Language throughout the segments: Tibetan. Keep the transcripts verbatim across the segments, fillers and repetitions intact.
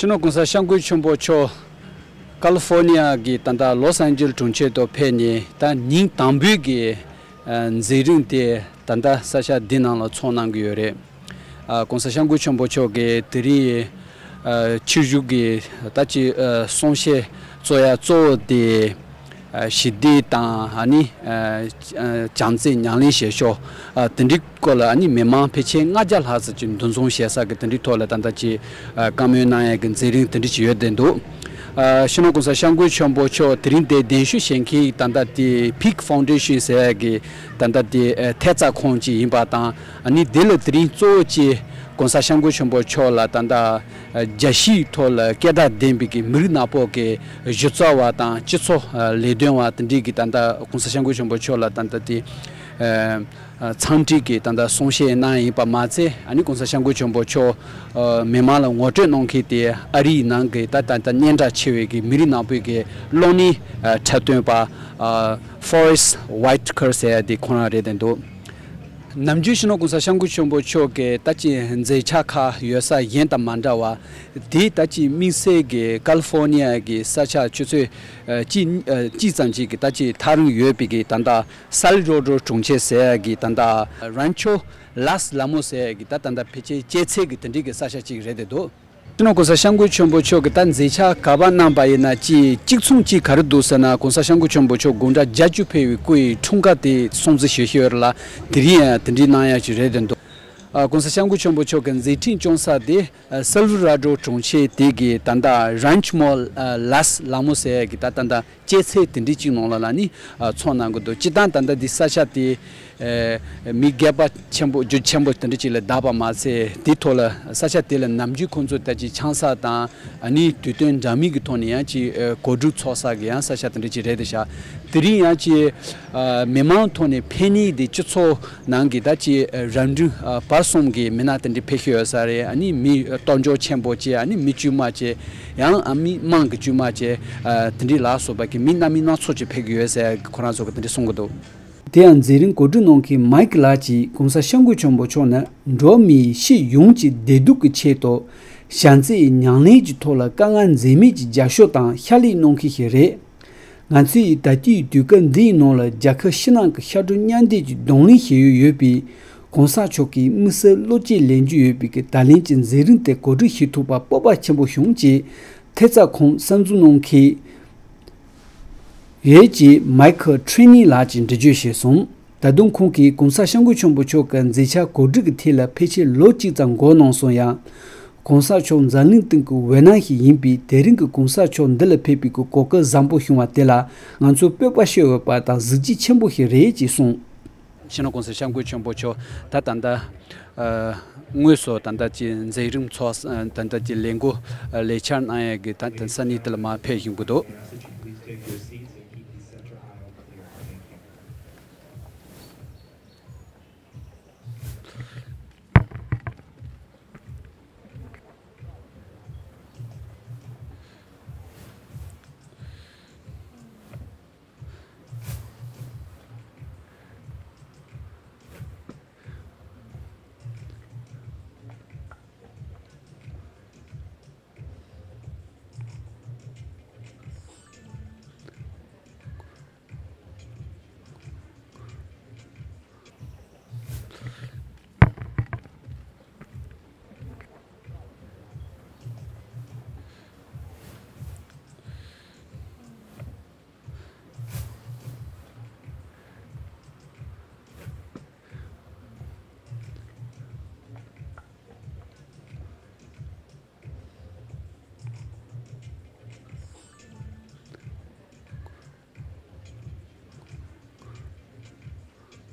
སྤྱི་ནོར་༸གོང་ས་༸སྐྱབས་མགོན་ཆེན་པོ་མཆོག་ཀ་ལི་ཧྥོར་ནི་ཡ་གི་ད་ལྟ་ལོས་ཨན་ཇེ་ལིས་གྲོང་ཁྱེར་དུ་ཕེབས་ནས་ད་ཉིན་དང་པོའི་གི་ཨ་མཛད་རིམ་དེ་ད་ལྟ་ས་ཆ་འདི་ནང་ལ་ཚོགས་གནང་གི་ཡོད་རེད། ཨ་༸གོང་ས་༸སྐྱབས་མགོན་ཆེན་པོ་མཆོག་གིས་དེ་རིང་ཨ་ཆིབས་བཞུགས་ཀྱི་ད་ཅི་ཨ་གསུང་བཤད་གཙོ་ཡ་གཙོ་བོ་དེ་ཨ་ཞི་བདེ་དང་ཨ་ནི་ཨ་ཨ་བྱམས་བརྩེ་ཉམས་ལེན་བྱེད་ཕྱོགས་ཨ་དེ་འདྲའི་སྐོར་ལ་ཨ་ནི་མི་མང་ཕལ་ཆེར་ལྔ་བརྒྱ་ལྷག་ཙམ་ཅིག་འདུ་འཛོམས་བྱེད་ས་གི་དེ་འདྲའི་ཐོག་ལ་ད་ལྟ་ཅིག་ཨ་བཀའ་མོལ་གནང་ཡས་ཀྱི་མཛད་རིམ་དེ་འདྲ་ཅིག་ཡོད་བསྡད་འདུག་ཨ་སྤྱི་ནོར་༸གོང་ས་༸སྐྱབས་མགོན་ཆེན་པོ་མཆོག་དེ་རིང་འདིར་གདན་ཞུ་བྱེད་མཁན་ད་ལྟ་དེ་Peak Foundation ཟེར་ཡས་ཀྱི་ད་ལྟ་དེ་ཨ་ཐེབས་རྩ་ཁང་ཅིག་ཡིན་པ་དང་ཨ་ནི་དེ་ལ་དེ་རིང་གཙོ་བོ་ཅིག་༸གོང་ས་༸སྐྱབས་མགོན་ཆེན་པོ་མཆོག་ལ་ད་ལྟ་ཨ་རྒྱལ་སྤྱིའི་ཐོག་ལ་སྐད་གྲགས་ལྡན་པའི་གི་མི་རིགས་ནག་པོ་གི་གཞི་རྩ་བ་དང་སྤྱི་ཚོགས་ཨ་ལས་དོན་བ་དེ་འདྲའི་གི་ད་ལྟ་༸གོང་ས་༸སྐྱབས་མགོན་ཆེན་པོ་མཆོག་ལ་ད་ལྟ་དེ་ཨ་ཨ་འཚམས་འདྲི་གི་ད་ལྟ་གསུང་བཤད་གནང་ཡིན་པ་མ་ཚད་ཨ་ནི་༸གོང་ས་༸སྐྱབས་མགོན་ཆེན་པོ་མཆོག་ཨ་མི་མང་ལ་ངོ་སྤྲོད་གནང་མཁན་དེ་ཨ་རིའི་ནང་གི་ད་ད་ལྟ་སྙན་གྲགས་ཆེ་བའི་གི་མི་རིགས་ནག་པོའི་གི་གློག་བརྙན་ཨ་འཁྲབ་སྟོན་པ་ཨ་Forest Whitaker ཟེར་ཡ་དེ་ཁོ་རང་རེད་བསྡད་འདུག་ནམ་རྒྱུན་སྤྱི་ནོར་༸གོང་ས་༸སྐྱབས་མགོན་ཆེན་པོ་མཆོག་གི་ད་ཅི་མཛད་འཆར་ཁག་ཡོད་ས་གཞན་དང་མ་འདྲ་བ། དེ་ད་ཅི་དམིགས་བསལ་གྱི་ཀ་ལི་ཧྥོར་ནི་ཡ་གི་ས་ཆ་ཆུ་ཚོད་ཨ་གཅིག་ཨ་གཅིག་ཙམ་ཅིག་གི་ད་ཅི་ཐག་རིང་ཡོད་པའི་གི་ད་ལྟ་སལ་རོ་ཌོ་གྲོང་ཁྱེར་ཟེར་ཡ་གི་ད་ལྟ་Rancho Las Lamas ཟེར་ཡ་གི་ད་ད་ལྟ་ཕལ་ཆེར་ཅེ་ཚེ་གི་དེ་འདྲའི་གི་ས་ཆ་ཅིག་རེད་བསྡད་འདུག་སྤྱི་ནོར་༸གོང་ས་༸སྐྱབས་མགོན་ཆེན་པོ་མཆོག་གིས་ད་མཛད་འཆར་ག་པར་གནང་པ་ཡིན་ན་ཅིག་གཅིག་མཚུངས་གཅིག་ག་རེ་འདུག་ཟེར་ན་༸གོང་ས་༸སྐྱབས་མགོན་ཆེན་པོ་མཆོག་དགུང་གྲངས་བརྒྱད་ཅུ་ཕེབས་པའི་སྐུ་ཡི་འཁྲུངས་སྐར་དེ་སྲུང་བརྩི་ཞུ་བཞིན་ཡོད་རེད་ལ། དེ་རིང་ཡང་དེ་འདྲའི་གནང་ཡག་ཅིག་རེད་བསྡད་འདུག་ཨ་༸གོང་ས་༸སྐྱབས་མགོན་ཆེན་པོ་མཆོག་གི་མཛད་འཕྲིན་སྐྱོང་ས་དེ་ཨ་སེལ་ཝ་ར་ཌོ་གྲོང་ཁྱེར་དེ་གི་ད་ལྟ་Rancho Las Lamas ཟེར་ཡག་གི་ད་ད་ལྟ་ཅེ་ཚེ་དེ་འདྲའི་གཅིག་ནང་ལ་ལ་ནི་ཨ་ཚོགས་གནང་གི་འདུག་སྤྱིར་བཏང་ད་ལྟ་འདི་ས་ཆ་དེ་ཨེ་མི་སྒེར་པ་ཆེན་པོ་རྒྱུ་ཆེན་པོ་དེ་འདྲ་ཅིག་ལ་བདག་པ་མ་ཚད། དེའི་ཐོག་ལ་ས་ཆ་དེ་ལ་ནམ་རྒྱུན་ཁོང་ཚོ་ད་ཅི་ཆང་ས་དང་ཨ་ནི་དུས་སྟོན་འདྲ་མིན་གྱི་ཐོག་ནས་ཡང་ཅིག་ཨེ་གོ་སྒྲིག་ཚོགས་ས་གི་ཡང་ས་ཆ་དེ་འདྲ་ཅིག་རེད་དེ་ཤག་དེ་རིང་ཡང་ཅིག་ཨ་མི་མང་ཐོག་ནས་ཕེབས་ནི་དེ་སྤྱི་ཚོགས་ནང་གི་ད་ཅིག་ཨ་རབ་འབྲིང་ཨ་བར་གསུམ་གྱི་མི་སྣ་དེ་འདྲ་ཕེབས་ཀྱི་ཡོད་ས་རེད། ཨ་ནི་མི་ཨ་སྟོབས་འབྱོར་ཆེན་པོ་བཅས་ཨ་ནི་མི་དཀྱུས་མ་བཅས་ཡང་ཨ་མི་དམངས་ཀྱི་དཀྱུས་མ་བཅས་ཨ་དེ་འདྲ་ལ་སོགས་པ་གི་མི་སྣ་མིན་སྣ་ཚོགས་ཅིག་ཕེབས་ཀྱི་ཡོད་ཟེར་ཁོ་རང་ཚོ་གི་དེ་འདྲ་གསུང་གི་འདུག་དེ་ཡང་མཛད་རིམ་གོ་སྒྲིག་གནང་མཁན་མའིཀ་ལགས་ཀྱིས་༸གོང་ས་༸སྐྱབས་མགོན་ཆེན་པོ་མཆོག་ནི་འགྲོ་བ་མིའི་སྤྱི་ཡོངས་ཀྱི་བདེ་སྡུག་གི་ཆེད་དུ་བྱམས་བརྩེའི་ཉམས་ལེན་གྱི་ཐོག་ལ་དཀའ་ངལ་འཛེམས་མེད་ཀྱི་རྒྱབ་སྐྱོར་དང་ཕྱག་ལས་གནང་མཁན་ཞིག་རེད། ང་ཚོས་ད་ལྟའི་དུས་སྐབས་འདིའི་ནང་ལ་རྒྱལ་ཁབ་ཕྱི་ནང་གི་ཤར་གྲུ་མཉམ་འདེགས་ཀྱི་གདོང་ལེན་བྱེད་འོས་ཡོད་པས། ༸གོང་ས་མཆོག་གིས་དམིགས་བསལ་བློ་སྐྱེད་ལེན་རྒྱུ་ཡོད་པའི་གི་ད་ལན་གྱི་མཛད་རིམ་དེ་གོ་སྒྲིག་བྱེད་ཐུབ་པ་སྤོབས་པ་ཆེན་པོ་བྱུང་ཅེས་ཐེབས་རྩ་ཁང་གསར་འཛུགས་གནང་མཁན་ཡོད་ཅེས་མའི་ཁལ་ཁྲེ་ནི་ལགས་ཀྱིས་འགྲེལ་བརྗོད་བྱས་སོང་། ད་དུང་ཁོང་གིས་༸གོང་ས་༸སྐྱབས་མགོན་ཆེན་པོ་མཆོག་གི་མཛད་འཆར་གོ་སྒྲིག་གི་ཐད་ལ་ཕལ་ཆེར་ལོ་གཅིག་ཙམ་འགོར་གནང་སོང་ཡང་། ༸གོང་ས་མཆོག་འཛམ་གླིང་སྟེང་གི་འོད་སྣང་ཞིག་ཡིན་པས། དེ་རིང་གི་༸གོང་ས་མཆོག་འདི་ལ་ཕེབས་པའི་གོ་སྐབས་བཟང་པོ་བྱུང་བ་དེ་ལ་ང་ཚོ་སྤོབས་པ་ཤོར་འོས་པ་དང་གཟི་བརྗིད་ཆེན་པོ་ཞིག་རེད་ཅེས་གསུངས། སྤྱི་ནོར་༸གོང་ས་༸སྐྱབས་མགོན་ཆེན་པོ་མཆོག་ད་ད་ལྟ་ཨ་དངོས་སུ་ད་ལྟ་ཀྱི་མཛད་རིམ་ཚོགས་ཨ་ད་ལྟ་ཀྱི་ལས་འགུལ་ཨ་ལས་འཆར་གནང་ཡས་ཀྱི་ད་ད་ས་གནས་དེ་ལ་མར་ཕེབས་བཞིན་གྱི་འདུག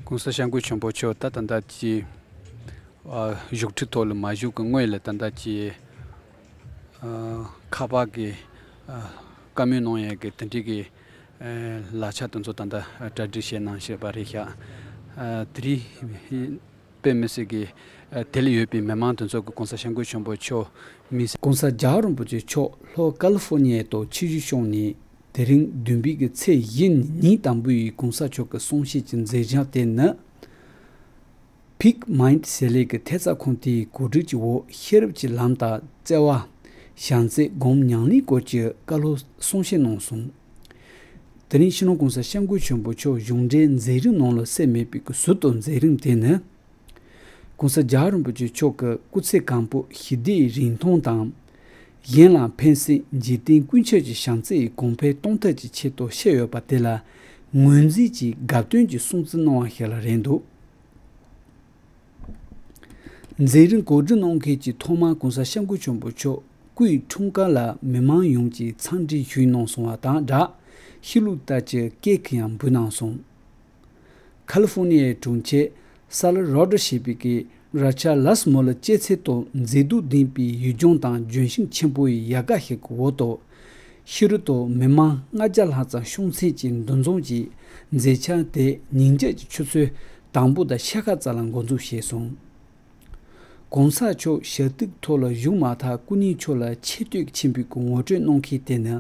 ༸གོང་ས་༸སྐྱབས་མགོན་ཆེན་པོ་མཆོག་ད་ད་ལྟ་ཀྱི་ཨ་བཞུགས་ཁྲི་ཐོག་ལ་མ་བཞུགས་ཀྱི་སྔོན་ལ་ད་ལྟ་ཀྱི་ཨ་ཁ་པར་གྱི་ཨ་བཀའ་མོལ་གནང་ཡས་ཀྱི་དེ་འདྲའི་གི་ཨ་ལག་ཆ་དེ་ཚོ་ད་ལྟ་གྲ་སྒྲིག་བྱས་གནང་བཞག་པ་རེད་ཤག་ཨ་དེ་རིང་དཔེ་མི་སྲིད་ཀྱི་ཨ་དེ་ལ་ཡོད་པའི་མི་མང་དེ་ཚོ་གིས་༸གོང་ས་༸སྐྱབས་མགོན་ཆེན་པོ་མཆོག་མི་སེར་༸གོང་ས་༸རྒྱལ་བ་རིན་པོ་ཆེ་མཆོག་ལྷོ་ཀ་ལི་ཧྥོར་ནི་ཡའི་ཐོག་ཆིབས་བསྒྱུར་བྱུང་ནས། དེ་རིང་བདུན་པའི་གི་ཚེས་བཞི་ཉིན་ཉིན་དང་པོའི་གོང་ས་མཆོག་གི་གསུང་བཤད་ཀྱི་མཛད་འཆར་དེ་ནི། Peak Mind ཟེར་ལས་ཀྱི་ཐེབས་རྩ་ཁང་དེའི་གོ་སྒྲིག་གི་འོག་ཤེས་རབ་ཀྱི་ལམ་དང་བརྩེ་བ། བྱམས་བརྩེ་སྒོམ་ཉམས་ལེན་སྐོར་གྱི་བཀའ་སློབ་གསུང་བཤད་གནང་སོང་། དེ་རིང་སྤྱི་ནོར་༸གོང་ས་༸སྐྱབས་མགོན་ཆེན་པོ་མཆོག་གཞུང་འབྲེལ་མཛད་རིམ་ནང་ལ་གསན་མེད་པའི་ཟུར་དུ་མཛད་རིམ་དེ་ནི། ༸གོང་ས་རྒྱལ་བ་རིན་པོ་ཆེ་མཆོག་གི་སྐུ་ཚེ་གང་པོ་ཞི་བདེའི་རིན་ཐང་དང་། གཞན་ལ་ཕན་སེམས་འཇིག་རྟེན་ཀུན་ཁྱབ་ཀྱི་བྱམས་བརྩེ་ཡི་གོང་འཕེལ་གཏོང་ཐབས་ཀྱི་ཆེད་དུ་བཤད་ཡོད་པ་དེ་ལ་ངོས་འཛིན་གྱིས་དགའ་སྟོན་གྱི་སྲུང་བརྩི་གནང་བ་ཞིག་ལ་རེད་འདུག། མཛད་རིམ་གོ་སྒྲིག་གནང་མཁན་གྱིས་ཐོག་མར་༸གོང་ས་༸སྐྱབས་མགོན་ཆེན་པོ་མཆོག་སྐུའི་འཁྲུངས་སྐར་ལ་མི་མང་ཡོངས་ཀྱིས་འཚམས་འདྲི་ཞུས་གནང་སོང་བ་དང་སྦྲགས་ཤེས་ལུགས་ལྟར་གྱི་ཀེག་ཡང་འབུལ་གནང་སོང་། ཁ་ལི་ཧྥོ་ནི་ཡའི་གྲོང་ཁྱེར་སལ་རོ་ཌ་ཞེས་པའི་གི་ར་ཆ་ལས་མོ་ལ་སྐྱེད་ཚལ་དུ་མཛེས་སྡུག་ལྡན་པའི་ཡུལ་ལྗོངས་དང་ལྗོན་ཤིང་ཆེན་པོ་ཡི་ཡལ་ག་ཞིག་གི་འོག་ཏུ། ཤེས་རིག་ཏུ་མི་མང་ལྔ་བརྒྱ་ལྷག་ཙམ་ཤོང་ཚད་ཀྱི་འདུ་འཛོམས་ཀྱི་མཛད་འཆར་དེ་ཉིན་རྒྱབ་ཀྱི་ཆུ་ཚོད་དང་པོ་དང་ཕྱེད་ཀ་ཙམ་ལ་འགོ་འཛུགས་བྱས་སོང་། ༸གོང་ས་མཆོག་ཞབས་སྟེགས་ཐོག་ལ་བཞུགས་མ་ཐག་སྐུ་ཉིད་མཆོག་ལ་ཆེ་བསྟོད་ཆེན་པོས་ངོ་སྤྲོད་གནང་མཁན་དེ་ནི།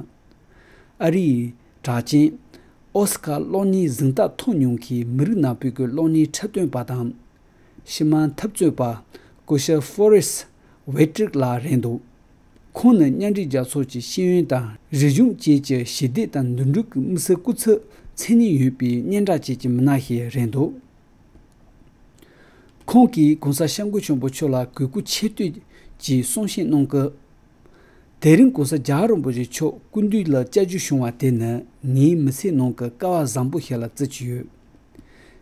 ཨ་རིའི་གྲགས་ཅན་ཨོ་སི་ཀར་གློག་བརྙན་གཟེངས་རྟགས་ཐོབ་མྱོང་མཁན་མི་རིགས་ནག་པོའི་གི་གློག་བརྙན་འཁྲབ་སྟོན་པ་དང་། ཕྱི་མ་འཐབ་རྩོད་པ་སྐུ་ཞབས་ཧྥོ་རེ་སི་ཝེ་ཏྲིག་ལགས་རེད་འདུག། ཁོང་ནི་མཉམ་འབྲེལ་རྒྱལ་ཚོགས་ཀྱི་ཤེས་ཡོན་དང་རིག་གཞུང་བཅས་ཀྱི་ཞི་བདེ་དང་མདུན་སྐྱོད་ཀྱི་དམིགས་བསལ་སྐུ་ཚབ་མཚན་སྙན་ཡོད་པའི་སྙན་གྲགས་ཅན་གྱི་མི་སྣ་ཞིག་རེད་འདུག། ཁོང་གིས་༸གོང་ས་༸སྐྱབས་མགོན་ཆེན་པོ་མཆོག་ལ་གུས་བཀུར་ཆེ་བསྟོད་ཀྱི་གསུང་བཤད་གནང་སྐབས། དེ་རིང་༸གོང་ས་རྒྱལ་བ་རིན་པོ་ཆེ་མཆོག་སྐུ་མདུན་ལ་བཅར་རྒྱུ་བྱུང་བ་དེ་ནི་ངའི་མི་ཚེ་ནང་གི་སྐལ་བ་བཟང་པོ་ཞིག་ལ་བརྩི་གི་ཡོད།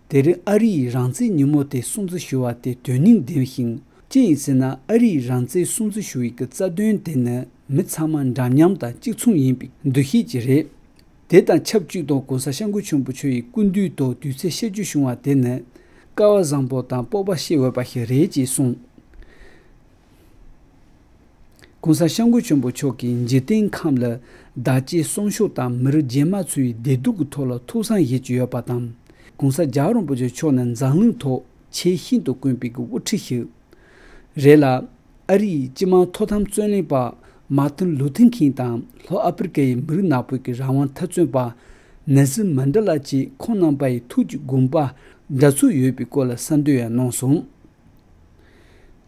དེ་རིང་ཨ་རིའི་རང་བཙན་ཉིན་མོ་དེ་སྲུང་བརྩི་ཞུ་བ་དེ་དོན་སྙིང་ལྡན་ཞིང་། ཅི་ཡིན་ཟེར་ན་ཨ་རིའི་རང་བཙན་སྲུང་བརྩི་ཞུ་བའི་གི་རྩ་དོན་དེ་ནི་མི་ཚང་མ་འདྲ་མཉམ་དང་གཅིག་མཚུངས་ཡིན་པའི་འདུ་ཤེས་ཀྱིས་རེད། དེ་དང་ཆབས་ཅིག་ཏུ་༸གོང་ས་༸སྐྱབས་མགོན་ཆེན་པོ་མཆོག་ཡི་སྐུ་མདུན་དུ་དུས་ཚོད་བཤད་རྒྱུ་བྱུང་བ་དེ་ནི་སྐལ་བ་བཟང་པོ་དང་སྤོབས་པ་བྱེད་འོས་པ་ཞིག་རེད་ཅེས་གསུངས། ༸གོང་ས་༸སྐྱབས་མགོན་ཆེན་པོ་མཆོག་གིས་འཇིག་རྟེན་ཁམས་ལ་བདག་གཅེས་སྲུང་སྐྱོབ་དང་མི་རིགས་རྗེས་མ་ཚོའི་བདེ་སྡུག་གི་ཐོག་ལ་ཐུགས་བསམ་བཞེས་ཀྱི་ཡོད་པ་དང་། ༸གོང་ས་རྒྱལ་བ་རིན་པོ་ཆེ་མཆོག་ནི་འཛམ་གླིང་ཐོག་ཆེས་ཤིན་ཏུ་དཀོན་པའི་དབུ་ཁྲིད་ཞིག་རེད་ལ། ཨ་རིའི་སྤྱི་དམངས་ཐོབ་ཐང་རྩོད་ལེན་པ་མར་ཏིན་ལུ་ཐེར་ཁིང་དང་ལྷོ་ཨ་ཕི་རི་ཀའི་མི་རིགས་ནག་པོའི་གི་རང་དབང་འཐབ་རྩོད་པ་ནེལ་སོན་མན་ཌེ་ལ་བཅས་ཁོང་རྣམ་པ་ཡི་ཐུགས་ཀྱི་དགོངས་པ་འདྲ་མཚུངས་ཡོད་པའི་སྐོར་ལ་གསལ་འདོན་ཡང་གནང་སོང་།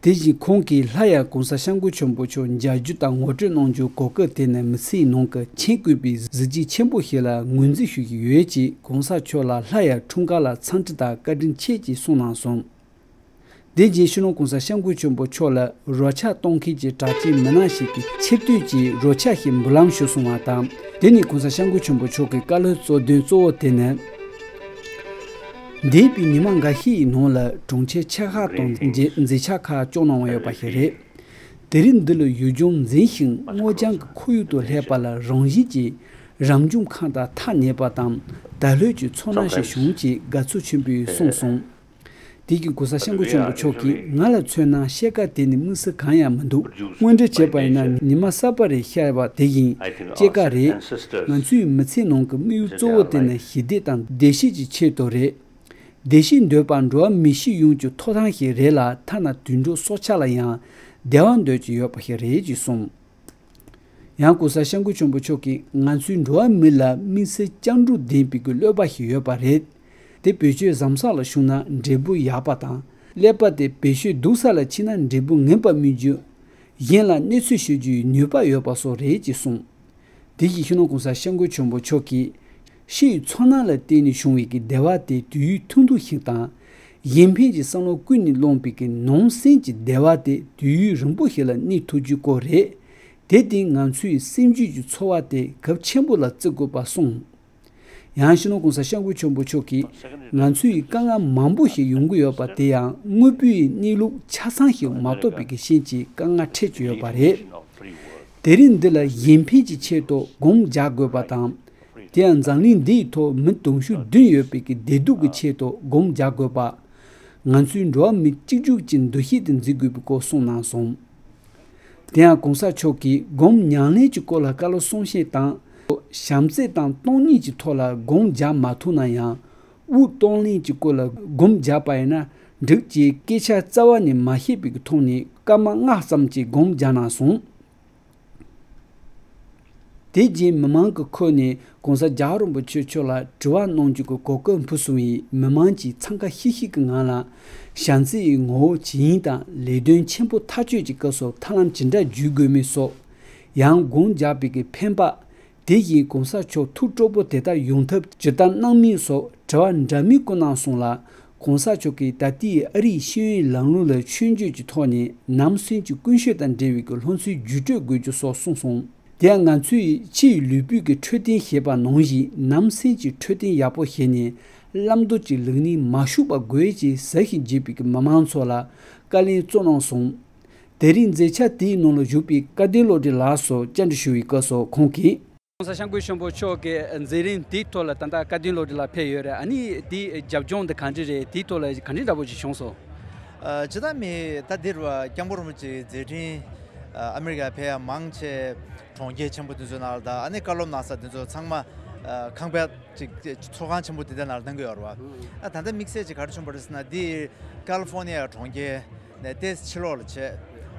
དེ་བཞིན་ཁོང་གིས་སླར་ཡང་༸གོང་ས་༸སྐྱབས་མགོན་ཆེན་པོ་མཆོག་མཇལ་རྒྱུ་དང་ངོ་སྤྲོད་གནང་རྒྱུའི་གོ་སྐབས་དེ་ནི་མི་ཚེའི་ནང་གི་མཁྱེན་དགོས་པའི་གཟི་བརྗིད་ཆེན་པོ་ཞིག་ལ་ངོས་འཛིན་ཞུ་གི་ཡོད་ཅེས་༸གོང་ས་མཆོག་ལ་སླར་ཡང་འཁྲུངས་སྐར་ལ་འཚམས་འདྲི་དང་བཀའ་དྲིན་ཆེ་ཅེས་གསུངས་གནང་སོང་། དེ་རྗེས་སྤྱི་ནོར་༸གོང་ས་༸སྐྱབས་མགོན་ཆེན་པོ་མཆོག་ལ་རོལ་ཆ་གཏོང་མཁན་གྱི་གྲགས་ཅན་མི་སྣ་ཞིག་གིས་ཆེ་བསྟོད་ཀྱི་རོལ་ཆ་ཞིག་འབུལ་ལམ་ཞུས་སོང་བ་དང་། དེ་ནི་༸གོང་ས་༸སྐྱབས་མགོན་ཆེན་པོ་མཆོག་གི་བཀའ་སློབ་གཙོ་དོན་གཙོ་བོ་དེ་ནི། འདས་པའི་ཉི་མ་འགའ་ཤས་ཡི་ནང་ལ་གྲོང་ཁྱེར་ཆེ་ཁག་དང་མཛེས་མཛེས་ཆ་ཁག་སྐྱོང་གནང་བ་ཡོད་པ་ཞིག་རེད། དེ་རིང་འདི་ལ་ཡུལ་ལྗོངས་མཛེས་ཤིང་སྔོ་ལྗང་གི་ཁོར་ཡུག་ཏུ་སླེབས་པ་ལ་རང་བཞིན་གྱིས་རང་བྱུང་ཁམས་དང་ཐག་ཉེ་བ་དང་དལ་ལྷོད་ཀྱི་ཚོར་སྣང་ཞིག་བྱུང་ཅེས་དགའ་ཚོར་ཆེན་པོས་གསུངས་སོང་། དེ་གིན་༸གོང་ས་༸སྐྱབས་མགོན་ཆེན་པོ་མཆོག་གིས་ང་ལ་མཚོན་ན་སྐྱེད་ཀ་དེ་ནི་དམིགས་བསལ་གང་ཡང་མི་འདུག། དངོས་འབྲེལ་བྱས་པ་ཡིན་ན་ཉི་མ་གསར་པ་རེ་ཤར་བ་དེ་ཡིན། སྐྱེད་ཀ་རེད། ང་ཚོའི་མི་ཚེའི་ནང་གི་དམིགས་ཡུལ་གཙོ་བོ་དེ་ནི་ཞི་བདེ་དང་བདེ་སྐྱིད་ཀྱི་ཆེད་དུ་རེད། བདེ་སྐྱིད་འདོད་པ་འགྲོ་བ་མི་སྤྱི་ཡོངས་ཀྱི་ཐོབ་ཐང་ཞིག་རེད་ལ། ཐ་ན་དུད་འགྲོ་སྲོག་ཆགས་ལ་ཡང་བདེ་བ་འདོད་ཀྱི་ཡོད་པ་ཞིག་རེད་ཅེས་གསུངས། ཡང་༸གོང་ས་༸སྐྱབས་མགོན་ཆེན་པོ་མཆོག་གིས་ང་ཚོའི་འགྲོ་བ་མི་ལ་དམིགས་བསལ་སྐྱབས་འགྲོ་ལྡན་པའི་གི་བློ་སྦྱོང་ཞིག་ཡོད་པ་རེད། དེ་བོད་ཆས་ཟམ་ས་ལ་བཞུགས་ན་འབྲས་བུ་ཡག་པ་དང་། ཀླད་པ་དེ་བེད་སྤྱོད་སྡུག་ས་ལ་ཕྱིན་ན་འབྲས་བུ་ངན་པ་སྨིན་རྒྱུ། གཞན་ལ་གནོད་འཚེ་ཞུ་རྒྱུའི་ནུས་པ་ཡོད་པ་སོགས་རེད་ཅེས་གསུངས། དེ་བཞིན་སྤྱི་ནོར་༸གོང་ས་༸སྐྱབས་མགོན་ཆེན་པོ་མཆོག་གིས། ཕྱི་ཡི་ཚོར་སྣང་ལ་བརྟེན་ནས་བྱུང་བའི་གི་བདེ་བ་དེ་དུས་ཡུན་ཐུང་ཐུང་ཞིག་དང་། གཞན་ཕན་གྱི་བསམ་བློ་ཀུན་ནས་བསླངས་པའི་གི་ནང་སེམས་ཀྱི་བདེ་བ་དེ་དུས་ཡུན་རིང་པོ་ཞིག་ལ་གནས་ཐུབ་རྒྱུའི་སྐོར་རེད། དེ་སྟེང་ང་ཚོའི་སེམས་རྒྱུད་ཀྱི་ཚོར་བ་དེ་གལ་ཆེན་པོ་ལ་བརྩི་དགོས་པ་གསུངས། ཡང་སྤྱི་ནོར་༸གོང་ས་༸སྐྱབས་མགོན་ཆེན་པོ་མཆོག་གིས། ང་ཚོའི་དཀའ་ངལ་མང་པོ་ཞིག་ཡོང་གི་ཡོད་པ་དེ་ཡང་དངོས་པོའི་གནས་ལུགས་ཆ་ཚང་ཞིག་མ་རྟོགས་པའི་གི་རྐྱེན་གྱིས་དཀའ་ངལ་འཕྲད་ཀྱི་ཡོད་པ་རེད། དེ་རིང་འདི་ལ་གཞན་ཕན་གྱི་ཆེད་དུ་སྒོམ་རྒྱག་དགོས་པ་དང་། དེ་ཡང་འཛམ་གླིང་འདིའི་ཐོག་མི་དུང་ཕྱུར་བདུན་ཡོད་པའི་གི་བདེ་སྡུག་གི་ཆེད་དུ་སྒོམ་རྒྱག་དགོས་པ། ང་ཚོའི་འགྲོ་བ་མི་གཅིག་གྱུར་གྱི་འདུ་ཤེས་དེ་འཛིན་དགོས་པའི་སྐོར་གསུངས་གནང་སོང་། དེ་ཡང་༸གོང་ས་མཆོག་གིས་སྒོམ་ཉམས་ལེན་གྱི་སྐོར་ལ་བཀའ་སློབ་གསུང་བཤད་དང་། བྱམས་བརྩེ་དང་སྟོང་ཉིད་ཀྱི་ཐོག་ལ་སྒོམ་རྒྱག་མ་ཐུབ་ན་ཡང་། དབུགས་གཏོང་ལེན་གྱི་སྐོར་ལ་སྒོམ་རྒྱག་པ་ཡིན་ན་འགྲིག་ཅེས་སྐད་ཆ་རྩ་བ་ནས་མ་བཤད་པའི་ཐོག་ནས་སྐར་མ་ལྔ་ཙམ་གྱི་སྒོམ་རྒྱག་གནང་སོང་། དེ་རྗེས་མི་མང་གི་ཁོངས་ནས་༸གོང་ས་རྒྱལ་བ་རིན་པོ་ཆེ་མཆོག་ལ་དྲི་བ་གནང་རྒྱུ་གི་གོ་སྐབས་འཕུར་སོང་བས། མི་མང་གིས་འཚང་ཁ་ཤིག་ཤིག་གི་ངང་ལ་བྱམས་བརྩེ་ཡི་ངོ་བོ་ཇི་ཡིན་དང་ལས་དོན་ཆེན་པོ་ཐག་གཅོད་ཀྱི་སྐབས་སུ་ཐབས་ལམ་ཇི་འདྲ་བརྒྱུད་དགོས་མིན་སོགས་ ཡང་དགོངས་འཇགས་པའི་གི་ཕན་པ། དེ་བཞིན་གོང་ས་མཆོག་ཐུགས་སྤྲོ་པོ་དེ་ལྟར་ཡོང་ཐབས་ཇི་ལྟར་གནང་མིན་སོགས་དྲི་བ་འདྲ་མིན་བཀོད་གནང་སོང་ལ། གོང་ས་མཆོག་གིས་ད་ལྟའི་ཨ་རིའི་ཤེས་ཡོན་ལམ་ལུགས་ལ་ཆོས་བརྒྱུད་ཀྱི་ཐོག་ནས་ནང་སེམས་ཀྱི་ཀུན་སྤྱོད་དང་འབྲེལ་བའི་གི་སློབ་ཚན་བརྒྱུད་སྤྲོད་དགོས་རྒྱུ་སོགས་གསུངས་སོང་། དེ་ཡང་ང་ཚོས་ཕྱིའི་ལུས་པོའི་གི་འཕྲོད་བསྟེན་ཞེས་པ་ནང་བཞིན་ནང་སེམས་ཀྱི་འཕྲོད་བསྟེན་ཡག་པོ་བྱས་ནས་བླང་དོར་གྱི་ལུགས་གཉིས་མ་ཞུགས་པ་དགོས་ཅེས་ཟབ་ཞིང་རྒྱས་པའི་གི་མི་མང་ཚོ་ལ་བཀའ་ལན་སྩོལ་གནང་སོང་། དེ་རིང་མཛད་འཆར་དེའི་ནང་ལ་བཞུགས་པའི་བཀའ་བསྡུ་བློ་གྲོས་ལགས་སུ་བཅར་འདྲི་ཞུ་བའི་སྐབས་སུ་ཁོང་གིས། ༸གོང་ས་༸སྐྱབས་མགོན་ཆེན་པོ་མཆོག་གིས་མཛད་རིམ་དེའི་ཐོག་ལ་ད་ལྟ་བཀའ་བསྡུ་བློ་གྲོས་ལགས་ཕེབས་ཡོད་རེད། ཨ་ནི་དེའི་རྒྱབ་ལྗོངས་དེ་ག་འདྲ་རེད། དེའི་ཐོག་ལ་ག་འདྲའི་འདྲ་པོ་ཞིག་བྱུང་སོང་། ཨ། ཇི་ལྟར་མི་ད་འདིར་བ་སྐྱབས་མགོན་རིན་པོ་ཆེའི་མཛད་འཕྲིན། ཨ། ཨ་མི་རི་ཀ་ཕེབས་ཡ་མང་ཆེ་གྲོང་ཁྱེར་ཆེན་པོ་དེ་ཚོའི་ནང་ལ་དང་ཨ་ནི་བཀའ་སློབ་གནང་ས་དེ་ཚོ་ཚང་མ་ཨ་ཁང་པ་ཅིག་ཚོགས་ཁང་ཆེན་པོ་དེ་འདྲའི་ནང་ལ་གནང་གི་ཡོད་རེད་བ། ཨ། ད་ལྟ་དམིགས་བསལ་ཅིག་ག་རེ་བྱུང་བ་རེད་ཟེར་ན་འདི་ཀ་ལི་ཧྥོ་ནི་ཡ་གྲོང་ཁྱེར་ནས་ཏོག་ཙམ་ཕྱི་ལོགས་ལ་བྱས།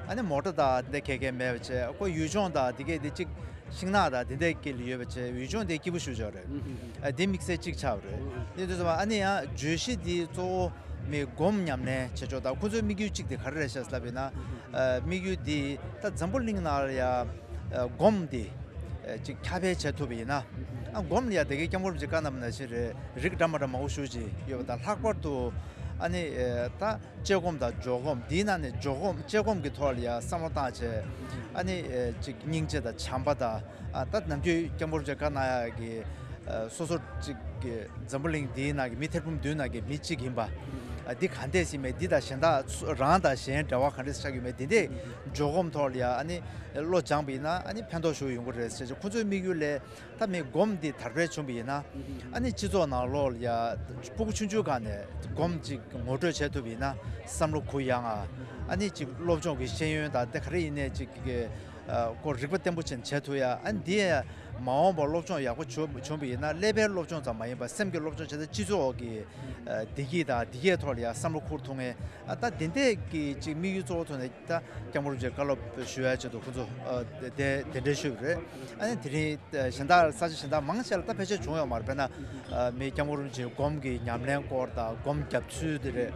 ཨ་ནི་མོ་ཊ་དང་འདི་ག་གས་མེད་པ་བྱས། ཁོ་ཡུལ་ལྗོངས་དང་འདི་གས་འདི་གཅིག་ཤིང་ནགས་དང་དེ་འདྲའི་དཀྱིལ་ལ་ཡོད་པ་བྱས། ཡུལ་ལྗོངས་དེ་སྐྱིད་པོ་ཞེ་པོ་ཅིག་རེད། ཨ། དེ་དམིགས་བསལ་གཅིག་ཆགས་པ་རེད། དེ་དུས་ཙམ་པ་ཨ་ནི་ཡང་བརྗོད་གཞི་འདི་གཙོ་བོ་མི་སྒོམ་ཉམས་ལེན་བྱེད་ཕྱོགས་དང་ཁོ་ཚོའི་དམིགས་ཡུལ་གཅིག་དེ་ག་རེ་རེད་ཤག་ལབ་ཡིན་ན། ཨ། དམིགས་ཡུལ་འདི་ད་འཛམ་བུ་གླིང་ནང་ལ་ཡ་ཨ་སྒོམ་འདི་ཨ་ཅིག་ཁྱབ་སྤེལ་བྱེད་ཐུབ་པ་ཡིན་ན། ཨ། སྒོམ་ལ་ཡ་དེ་གའི་སྐྱབས་མགོན་རིན་པོ་ཆེས་བཀའ་གནང་བ་ནང་བཞིན་རེད། རིགས་འདྲ་མ་འདྲ་མང་པོ་ཞེ་པོ་ཅིག་ཡོད་པ་དང་ལྷག་པར་དུ་ཨ་ནི་ཨ་ད་དཔྱད་སྒོམ་དང་འཇོག་སྒོམ། འདིའི་ནང་ནས་འཇོག་སྒོམ་དཔྱད་སྒོམ་གྱི་ཐོག་ལ་ཡ་བསམ་བློ་བཏང་བྱས། ཨ་ནི་ཨ་ཅིག་སྙིང་རྗེ་དང་བྱམས་པ་དང་། ཨ། ད་ནམ་རྒྱུན་སྐྱབས་མགོན་རིན་པོ་ཆེས་བཀའ་གནང་ཡག་གི་ཨ་སོ་སོ་ཅིག་གི་འཛམ་བུ་གླིང་འདིའི་ནང་གི་མི་ཐེར་འབུམ་བདུན་ནང་གི་མི་གཅིག་ཡིན་པ། ཨ། འདི་ག་འདྲས་ཡིན་མིན། འདི་དང་གཞན་དག་རང་དང་གཞན་འབྲེལ་བ་ག་འདྲས་ཆགས་ཡོད་མེད་འདི་འདྲས་འཇོག་སྒོམ་ཐོག་ལ་ཡ་ཨ་ནི་བློ་སྦྱངས་པ་ཡིན་ན་ཨ་ནི་ཕན་ཐོགས་ཞེ་པོ་ཡོང་གི་རེད་ཟེར་བྱས། ཁོ་ཚོའི་དམིགས་ཡུལ་ལས་ད་མི་སྒོམ་འདི་དར་སྤེལ་བྱུང་བ་ཡིན་ན། ཨ་ནི་སྤྱི་ཚོགས་ནང་ལོགས་ལ་ཡ་སྤུ་གུ་ཆུང་ཆུང་སྒང་ནས་སྒོམ་ཅིག་ངོ་སྤྲོད་བྱེད་ཐུབ་པ་ཡིན་ན་བསམ་བློ་གུ་ཡངས་ཨ། ཨ་ནི་ཅིག་སློབ་སྦྱོང་གི་ཤེས་ཡོན་དང་དེ་ག་རེ་ཡིན་ནའི་ཅིག་གི་ཨ་ཁོ་རིག་པ་བརྟན་པོ་ཅན་བྱེད་ཐུབ་ཡ། ཨ་ནི་འདི་ཡ་མ་འོངས་པར་སློབ་སྦྱོང་ཡག་པོ་བྱུང་བྱུང་བ་ཡིན་ན་ཀླད་པའི་སློབ་སྦྱོང་ཙམ་མ་ཡིན་པར་སེམས་ཀྱི་སློབ་སྦྱོང་བྱས་ཏེ་སྤྱི་ཚོགས་ཀྱི་ཨ་བདེ་སྐྱིད་དང་བདེ་སྐྱིད་ཐོག་ལ་ཡ་བསམ་བློ་འཁོར་ཐུབ་མཁན། ཨ། ད་དེ་འདྲས་ཀྱི་ཅིག་དམིགས་ཡུལ་གཙོ་བོ་ཐོག་ནས་ད་སྐྱབས་མགོན་རིན་པོ་ཆེར་བཀའ་སློབ་ཞུ་ཡ་ཆེད་དུ་ཁོ་ཚོ་ཨ་དེ་དེ་འདྲས་ཞུས་པ་རེད། ཨ་ནི་དེ་རིང་ཨ་གཞན་དག་ས་ཆ་གཞན་དག་མང་ཆེ་ལ་ད་ཕལ་ཆེར་བྱུང་ཡོད་མ་རེད། དཔེར་ན་ཨ་མི་སྐྱབས་མགོན་རིན་པོ་ཆེའི་སྒོམ་གྱི་ཉམས་ལེན་སྐོར་དང་སྒོམ་རྒྱབ་ཚུལ་དེ་རེད།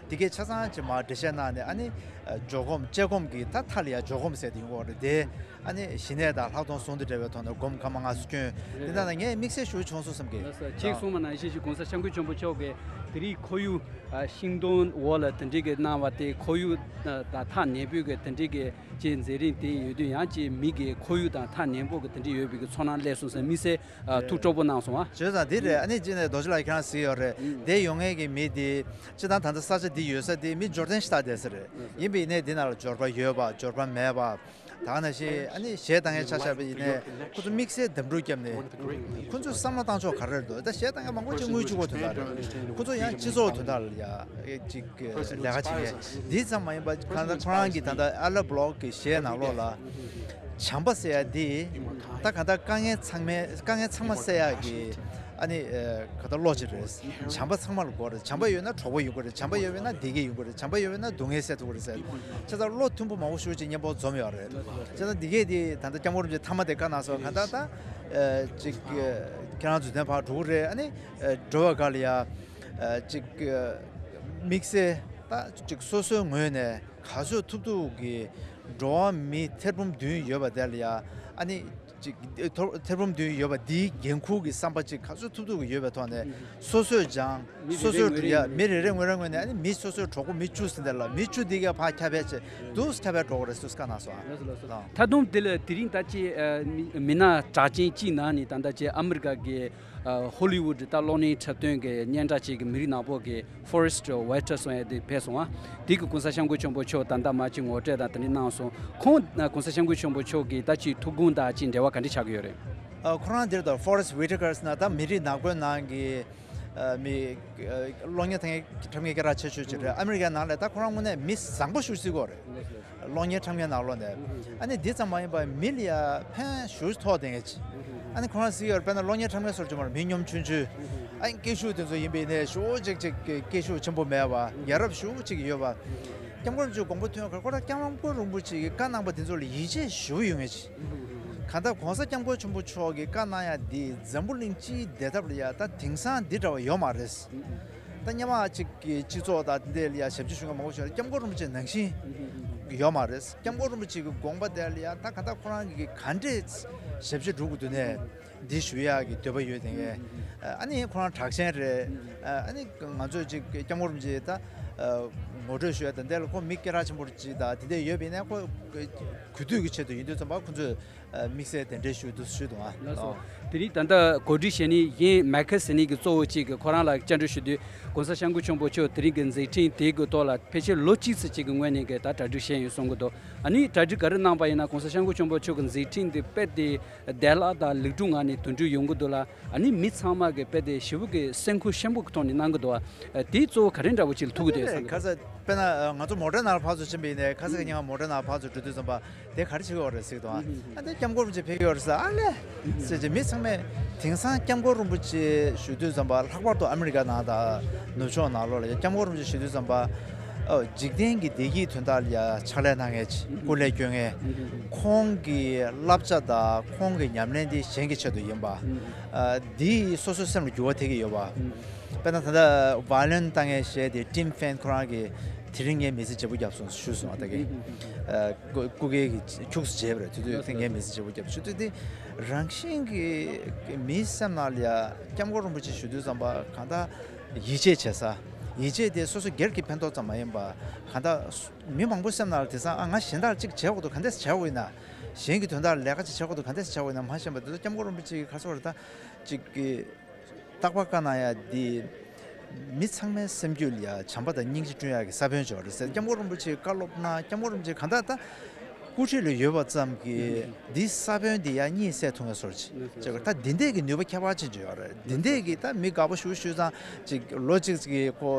དེ་གས་ཆ་ཚང་ཅིག་མར་འགྲེལ་བཤད་གནང་ནས། ཨ་ནི་ཨ་འཇོག་སྒོམ་དཔྱད་སྒོམ་གྱི་ད་མཐའ་ལ་ཡ་འཇོག་སྒོམ་ཟེར་དེ་ཡོང་གི་ཡོད་རེད་དེ། ཨ་ནི་ཞི་གནས་དང་ལྷག་མཐོང་ཟུང་དུ་འབྲེལ་བའི་ཐོག་ནས་སྒོམ་སྐར་མ་ལྔ་སུ་སྐྱོན། དེ་དག་ལ་ངས་དམིགས་བསལ་ཞུ་བྱུང་སོང་བསམ་གི། ལགས་སོ། ཅེས་གསུངས་པ་ནང་བཞིན་ཞིག་༸གོང་ས་༸སྐྱབས་མགོན་ཆེན་པོ་མཆོག་གིས་དེ་རིང་ཁོར་ཡུག་ཨ་ཤིང་སྡོང་འོག་ལ་དེ་འདྲའི་གི་གནང་བ་དེ། ཁོར་ཡུག་ཨ་དང་ཐག་ཉེ་པོའི་གི་དེ་འདྲའི་གི་ཅིག་མཛད་རིམ་དེ་ཡོད་དུས། ཡང་ཅིག་མི་གི་ཁོར་ཡུག་དང་ཐག་ཉེ་པོ་གི་དེ་འདྲའི་ཡོད་པའི་གི་ཚོར་སྣང་སླེབས་སོང་ཟེར་དམིགས་བསལ་ཨ་ཐུགས་སྤྲོ་པོ་གནང་སོང་ཨ། བྱས་ཙང་འདི་རེད། ཨ་ནི་གཅིག་ནས་རྡོ་རྗེ་ལགས་ཁྱེད་རང་གཟིགས་ཡོད་རེད། འདིར་ཡོང་མཁན་གྱི་མི་འདི་སྤྱིར་བཏང་ད་ལྟ་ས་ཆ་འདི་ཡོད་ས་འདི་མི་འབྱོར་ལྡན་ཞེ་དྲག་བསྡད་ས་རེད། ཡིན་པ་ཡིན་ནའི་འདི་ནང་ལ་འབྱོར་པ་ཡོད་པ་འབྱོར་པ་མེད་པ། ད་ག་ནང་བཞིན་ཨ་ནི་གཞས་བཏང་མཁན་ཆ་བཞག་པ་ཡིན་ནའི་ཁོ་ཚོ་དམིགས་བསལ་འདེམས་སྒྲུག་བརྒྱབ་ནས་ཁོ་ཚོས་བསམ་བློ་བཏང་ཕྱོགས་ག་རེ་རེད་འདུག་ད་གཞས་བཏང་མཁན་མང་པོ་ཅིག་དངུལ་ཕྱུག་པོ་དོན་དག་རེད། ཁོ་ཚོ་ཡང་སྤྱི་ཚོགས་དོན་དག་ལ་ཡ་ཅིག་ལས་ཀ་བྱེད་མཁན་འདི་ཙམ་མ་ཡིན་པ། གང་ལྟར་ཁོ་རང་གི་ད་ལྟ་ཨ་ལ་བྷི་ལོག་གི་གཞས་ནང་ལོགས་ལ་བྱམས་པ་ཟེར་ཡ་འདི་ད་གང་ལྟར་དཀའ་ངལ་ཚང་མའི་དཀའ་ངལ་ཚང་མ་སེལ་ཡ་གི་ཨ་ནི་ཨ་ག་ད་བློ་ཅིག་རེད། བྱམས་པ་ཚང་མ་ལ་དགོས་རེད། བྱམས་པ་ཡོད་ན་གྲོགས་པོ་ཡོང་གི་རེད། བྱམས་པ་ཡོད་པ་ན་བདེ་སྐྱིད་ཡོང་གི་རེད། བྱམས་པ་ཡོད་པ་ན་སྡུག་བསྔལ་སེལ་ཐུབ་ཀྱི་རེད་ཟེར། བྱས་ཙང་བློ་མཐུན་པོ་མང་པོ་ཞེ་པོ་ཅིག་མཉམ་པོ་འཛོམས་ཡོད་རེད། བྱས་ཙང་འདི་གས་དེ་ད་ལྟ་སྐྱབས་མགོན་རིན་པོ་ཆེ་མཐའ་མ་དེ་བཀའ་གནང་སོང་། གང་ལྟར་ད་ཨ་ཅིག་ཨ་ཁྱེད་རང་འཛུལ་ཐོན་ཕར་འགྲོ་གི་རེད། ཨ་ནི་ཨ་འགྲོ་བ་སྒང་ལ་ཡ་ཨ་ཅིག་ཨ་དམིགས་བསལ་ད་ཅིག་སོ་སོའི་ངོས་ནས་ག་ཚོད་ཐུབ་ཐུབ་ཀྱི་འགྲོ་བ་མི་ཐེར་འབུམ་བདུན་ཡོད་པ་དེ་ལ་ཡ་ཨ་ནི། ཅིག་ཐོ་ཐེར་འབུམ་བདུན་ཡོད་པ་འདིའི་འགན་འཁུར་གྱི་བསམ་པ་ཅིག་ག་ཚོད་ཐུབ་ཐུབ་ཀྱི་ཡོད་པའི་ཐོག་ནས་སོ་སོས་ཀྱང་མི་སོ་རེ་རེ་སོའི་ངོས་ཡ་ནས་མི་རེ་རེ་ངོས་རེ་ངོས་ནས་ཨ་ནི་མི་སོ་སོའི་གྲོགས་པོ་མི་བཅུ་ཟིན་དེ་ལ་མི་བཅུ་འདི་ག་ཕར་ཁྱབ་སྤེལ་བྱེད་འདུག་ཁྱབ་སྤེལ་འགྲོ་དགོས་རེད་ཟེར་བཀའ་གནང་སོང་ཨ། ལགས་སོ་ལགས་སོ། ད་དུང་འདི་ལ་དེ་རིང་ད་ཅི་ཨ་མི་མི་སྣ་གྲགས་ཅན་གཅིག་ནང་ནས་ད་ལྟ་ཅི་ཨ་མི་རི་ཀ་གི་ཨ་ཧོ་ལི་ཝུད་ད་གློག་བརྙན་འཁྲབ་སྟོན་གྱི་སྙན་གྲགས་ཅན་གྱི་མི་རིགས་ནག་པོ་གི་ཕོ་རེ་སི་ཊི་ཝེ་ཊར་གསུང་ཡ་དེ་ཕེབས་སོང་ཨ། དེ་གི་གོང་ས་སྐྱབས་མགོན་ཆེན་པོ་མཆོག་ད་ལྟ་མ་ཅིག་ངོ་སྤྲོད་དང་དེ་འདྲ་གནང་སོང་། ཁོང་གོང་ས་སྐྱབས་མགོན་ཆེན་པོ་མཆོག་གི་ད་ཅིག་ཐུགས་དགོངས་དང་ཅིག་འབྲེལ་བ་ག་འདྲ་ཆགས་ཀྱི་ཡོད་རེད། ཨ། ཁོ་རང་འདིར་ད་ཕོ་རེ་སི་ཊི་ཝེ་ཊར་ཟེར་ན་ད་མི་རིགས་ནག་པོའི་ནང་གི་ཨ་མི་ཨ་གློག་བརྙན་འཁྲབ་མཁན་སྐད་གྲགས་ཆེ་ཤོས་ཅིག་རེད། ཨ་མི་རི་ཀའི་ནང་ལ་ད་ཁོ་རང་དངོས་གནས་མི་བཟང་པོ་ཞིག་བརྩི་གི་ཡོད་རེད། གློག་བརྙན་འཁྲབ་མཁན་ནང་ལོགས་ནས། ཨ་ནི་འདི་ཙམ་མ་ཡིན་པར་མི་ལ་ཡ་ཕན་ཞེ་པོ་ཐོགས་བསྡད་མཁན་ཅིག་ཨ་ནི་ཁོ་རང་གཟིགས་ཡོད་རེད། དཔེར་ན་གློག་བརྙན་འཁྲབ་མཁན་ཚོར་བྱུང་བར་མི་སྙོམ་ཆུང་ཆུང་། ཨ་ནི་སྐད་ཤུགས་དེ་ཚོ་ཡིན་པས་ནས་ཞེ་པོ་ཅིག་ཅིག་སྐད་ཤུགས་ཆེན་པོ་མེད་པ་ཡ་རབས་ཞེ་པོ་ཅིག་ཡོད་པ། སྐྱབས་མགོན་རིན་པོ་ཆེའི་དགོངས་པ་མཐུན་ཡོད་ཁར་ཁོ་རང་སྐྱབས་མགོན་རིན་པོ་ཆེ་གིས་བཀའ་གནང་པ་དེ་ཚོ་ལ་ཡིད་ཆེས་ཞེ་པོ་ཡོད་མཁན་ཅིག་གང་ལྟར་གོང་ས་སྐྱབས་མགོན་ཆེན་པོ་མཆོག་གིས་བཀའ་གནང་ཡ་འདི་འཛམ་བུ་གླིང་སྤྱིའི་བདེ་ཐབས་ལ་ཡ་ད་དེང་སང་འདི་འདྲ་བ་ཡོད་མ་རེད། ད་སྔོན་མ་ཅིག་གི་སྤྱི་ཚོགས་དང་དེ་འདྲ་ལ་ཡ་ཞབས་ཕྱི་ཞུ་མཁན་མང་པོ་ཞིག་ལ་སྐྱབས་མགོན་རིན་པོ་ཆེ་ནང་བཞིན་ ཡོད་མ་རེད། སྐྱབས་མགོན་རིན་པོ་ཆེ་གི་དགོངས་པ་དེ་ལ་ཡ་ད་ག་ད་ཁོ་རང་གི་ག་འདྲས་ཞབས་ཕྱི་སྒྲུབ་དགོས་འདུག་ནས་འདི་ཞུ་ཡག་གི་འདོད་པ་ཡོད་དེ་ངས། ཨ་ནི་ཁོ་རང་གྲགས་ཅན་རེད། ཨ་ནི་ང་ཚོས་ཅིག་སྐྱབས་མགོན་རིན་པོ་ཆེ་ད་ངོ་སྤྲོད་ཞུ་ཡ་དང་དེ་ལ་ཁོ་མི་སྐད་གྲགས་ཆེན་པོ་ཅིག་དང་དེ་འདྲས་ཡོད་པ་ཡིན་ན་ཁོ་གུས་འདུད་ཀྱི་ཆེད་དུ་ཡིན་དུས་ཙམ་པ་ཁོ་ཚོས་དམིགས་བསལ་གདན་འདྲེན་ཞུས་འདུག་ཞུས་འདུག་ཨ། ལགས་སོ། དེ་རིང་ད་ལྟ་གོ་སྒྲིག་བྱས་ནས་ཡིན་མེ་ཁ་ཟེར་ནི་གི་གཙོ་བོ་གཅིག་གི་ཁོ་རང་ལ་བཅར་འདྲི་ཞུ་དུས་༸གོང་ས་༸སྐྱབས་མགོན་ཆེན་པོ་མཆོག་དེ་རིང་གི་མཛད་འཕྲིན་དེའི་གི་ཐོག་ལ་ཕལ་ཆེར་ལོ་གཅིག་ཙམ་ཅིག་གི་སྔོན་ནས་གི་ད་གྲ་སྒྲིག་བྱས་ཡོད་གསུང་གི་འདུག་ཨ་ནི་གྲ་སྒྲིག་ག་རེ་གནང་པ་ཡིན་ན་༸གོང་ས་༸སྐྱབས་མགོན་ཆེན་པོ་མཆོག་གི་མཛད་འཕྲིན་དེ་དཔེ་དེ་བདེ་བླག་དང་ལེགས་གྲུབ་ངང་ནས་དོན་འགྲུབ་ཡོང་གི་འདུག་ལ། ཨ་ནི་མི་ཚང་མ་གི་དཔེ་དེ་ཞེ་པོ་གི་སེམས་ཁུར་ཆེན་པོ་གི་ཐོག་ནས་གནང་གི་འདུག་ཨ། དེའི་གཙོ་བོ་ག་རེ་འདྲ་བོ་ཅིག་ལ་ཐུག་གི་འདུག་བསམ་གི་འདུག་ཁ་ས་དཔེར་ན་ང་ཚོ་མོ་ཊའི་ནང་ལ་ཕར་ཚུར་ཕྱིན་པ་ཡིན་ནའི་ཁ་ས་ཁ་ཉིན་མོ་ཊའི་ནང་ཕར་ཚུར་འགྲོ་དུས་ཙམ་པ་དེ་ག་རེ་བྱེད་ཀྱི་ཡོད་རེད་ཟེར་གི་འདུག་ཨ། ཨ་ནི་༸སྐྱབས་མགོན་རིན་པོ་ཆེ་ཕེབས་ཀྱི་ཡོད་རེད་ཟེར་ཨ་ལས་ཟེར་གྱི་མི་ཚང་མས་དེང་སང་༸སྐྱབས་མགོན་རིན་པོ་ཆེ་ཞུ་དུས་ཙམ་པ་ལྷག་པར་དུ་ཨ་མི་རི་ཀ་ནང་དང་ནུབ་ཕྱོགས་ནང་ལོགས་ལ་༸སྐྱབས་མགོན་རིན་པོ་ཆེ་ཞུ་དུས་ཙམ་པ་ཨོ་འཇིག་རྟེན་གྱི་བདེ་སྐྱིད་དོན་དག་ལ་ཡ་ཕྱག་ལས་གནང་མཁན་ཅིག་སྐུ་ལས་སྐྱོན་མཁན་ཁོང་གི་བསླབ་བྱ་དང་ཁོང་གི་ཉམས་ལེན་དེ་གཞན་གྱི་ཆེད་དུ་ཡིན་པ། ཨ་འདིས་སོ་སོའི་སེམས་ལ་འགྱུར་བ་ཐེབས་ཀྱི་ཡོད་པ། དཔེར་ན་ད་ལྟ་ཝའི་ལིན་བཏང་མཁན་གཞས་དེ་ཊིམ་ཕན་ཁོ་རང་གིས་དེ་རིང་ངའི་མི་ཚེ་བརྗེ་པོ་བརྒྱབ་སོང་ཞུས་སོང་ཨ། ད་གིན་ཨ་སྐུ་སྐུ་སྒེར་གྱི་ཁྱུགས་སུ་བརྗེས་པ་རེད། དེ་དུས་དེ་ངའི་མི་ཚེ་བརྗེ་པོ་བརྒྱབ་ཞུ་དུས་དེ་རང་བཞིན་གྱིས་མིའི་སེམས་ནང་ལ་ཡ་༸སྐྱབས་མགོན་རིན་པོ་ཆེ་ཞུ་དུས་ཙམ་པ་གང་ལྟར་ཡིད་ཆེས་བྱེད་ས། ཡིད་ཆེས་དེ་སོ་སོ་སྒེར་གྱི་ཕན་ཐོགས་ཙམ་མ་ཡིན་པ་གང་ལྟར་མི་མང་པོའི་སེམས་ནང་ལ་དེང་སང་ཨ་ང་གཞན་དག་ཅིག་བྱེད་དགོས་འདུག་ག་འདྲས་བྱེད་དགོས་ཡིན་ན། གཞན་གྱི་དོན་དག་ལ་ལས་ཀ་ཅིག་བྱེད་དགོས་འདུག་ག་འདྲས་བྱེད་དགོས་ཡིན་ན་མ་ཤེས་པ་དེ་ཚོ་༸སྐྱབས་མགོན་རིན་པོ་ཆེ་གི་ཁ་སོ་རེ་ད་ཅིག་གི་རྟག་པར་བཀའ་གནང་ཡ་འདི་མི་ཚང་མའི་སེམས་རྒྱུད་ལ་ཡ་བྱམས་པ་དང་སྙིང་རྗེ་བསྐྲུན་ཡ་གི་ས་བོན་ཅིག་རེད་ཟེར།༸སྐྱབས་མགོན་རིན་པོ་ཆེས་བཀའ་སློབ་གནང་།༸སྐྱབས་མགོན་རིན་པོ་ཆེ་གང་ལྟར་ད་སྐུ་ཁྲིད་ལ་ཡོད་པ་ཙམ་གྱིས་འདི་ས་བོན་འདི་ཡ་གཉིད་སད་ཐུབ་ངེས་སོར་ཅིག་ཅེས་ད་འདི་འདྲས་ཀྱི་ནུས་པ་ཁྱད་པར་ཅན་ཅིག་ཡོད་རེད། འདི་འདྲས་ཀྱི་ད་མི་དགའ་པོ་ཞུ་ཞུ་ཙང་ཅིག་ལོ་གཅིག་ཅིག་གི་ཁོ་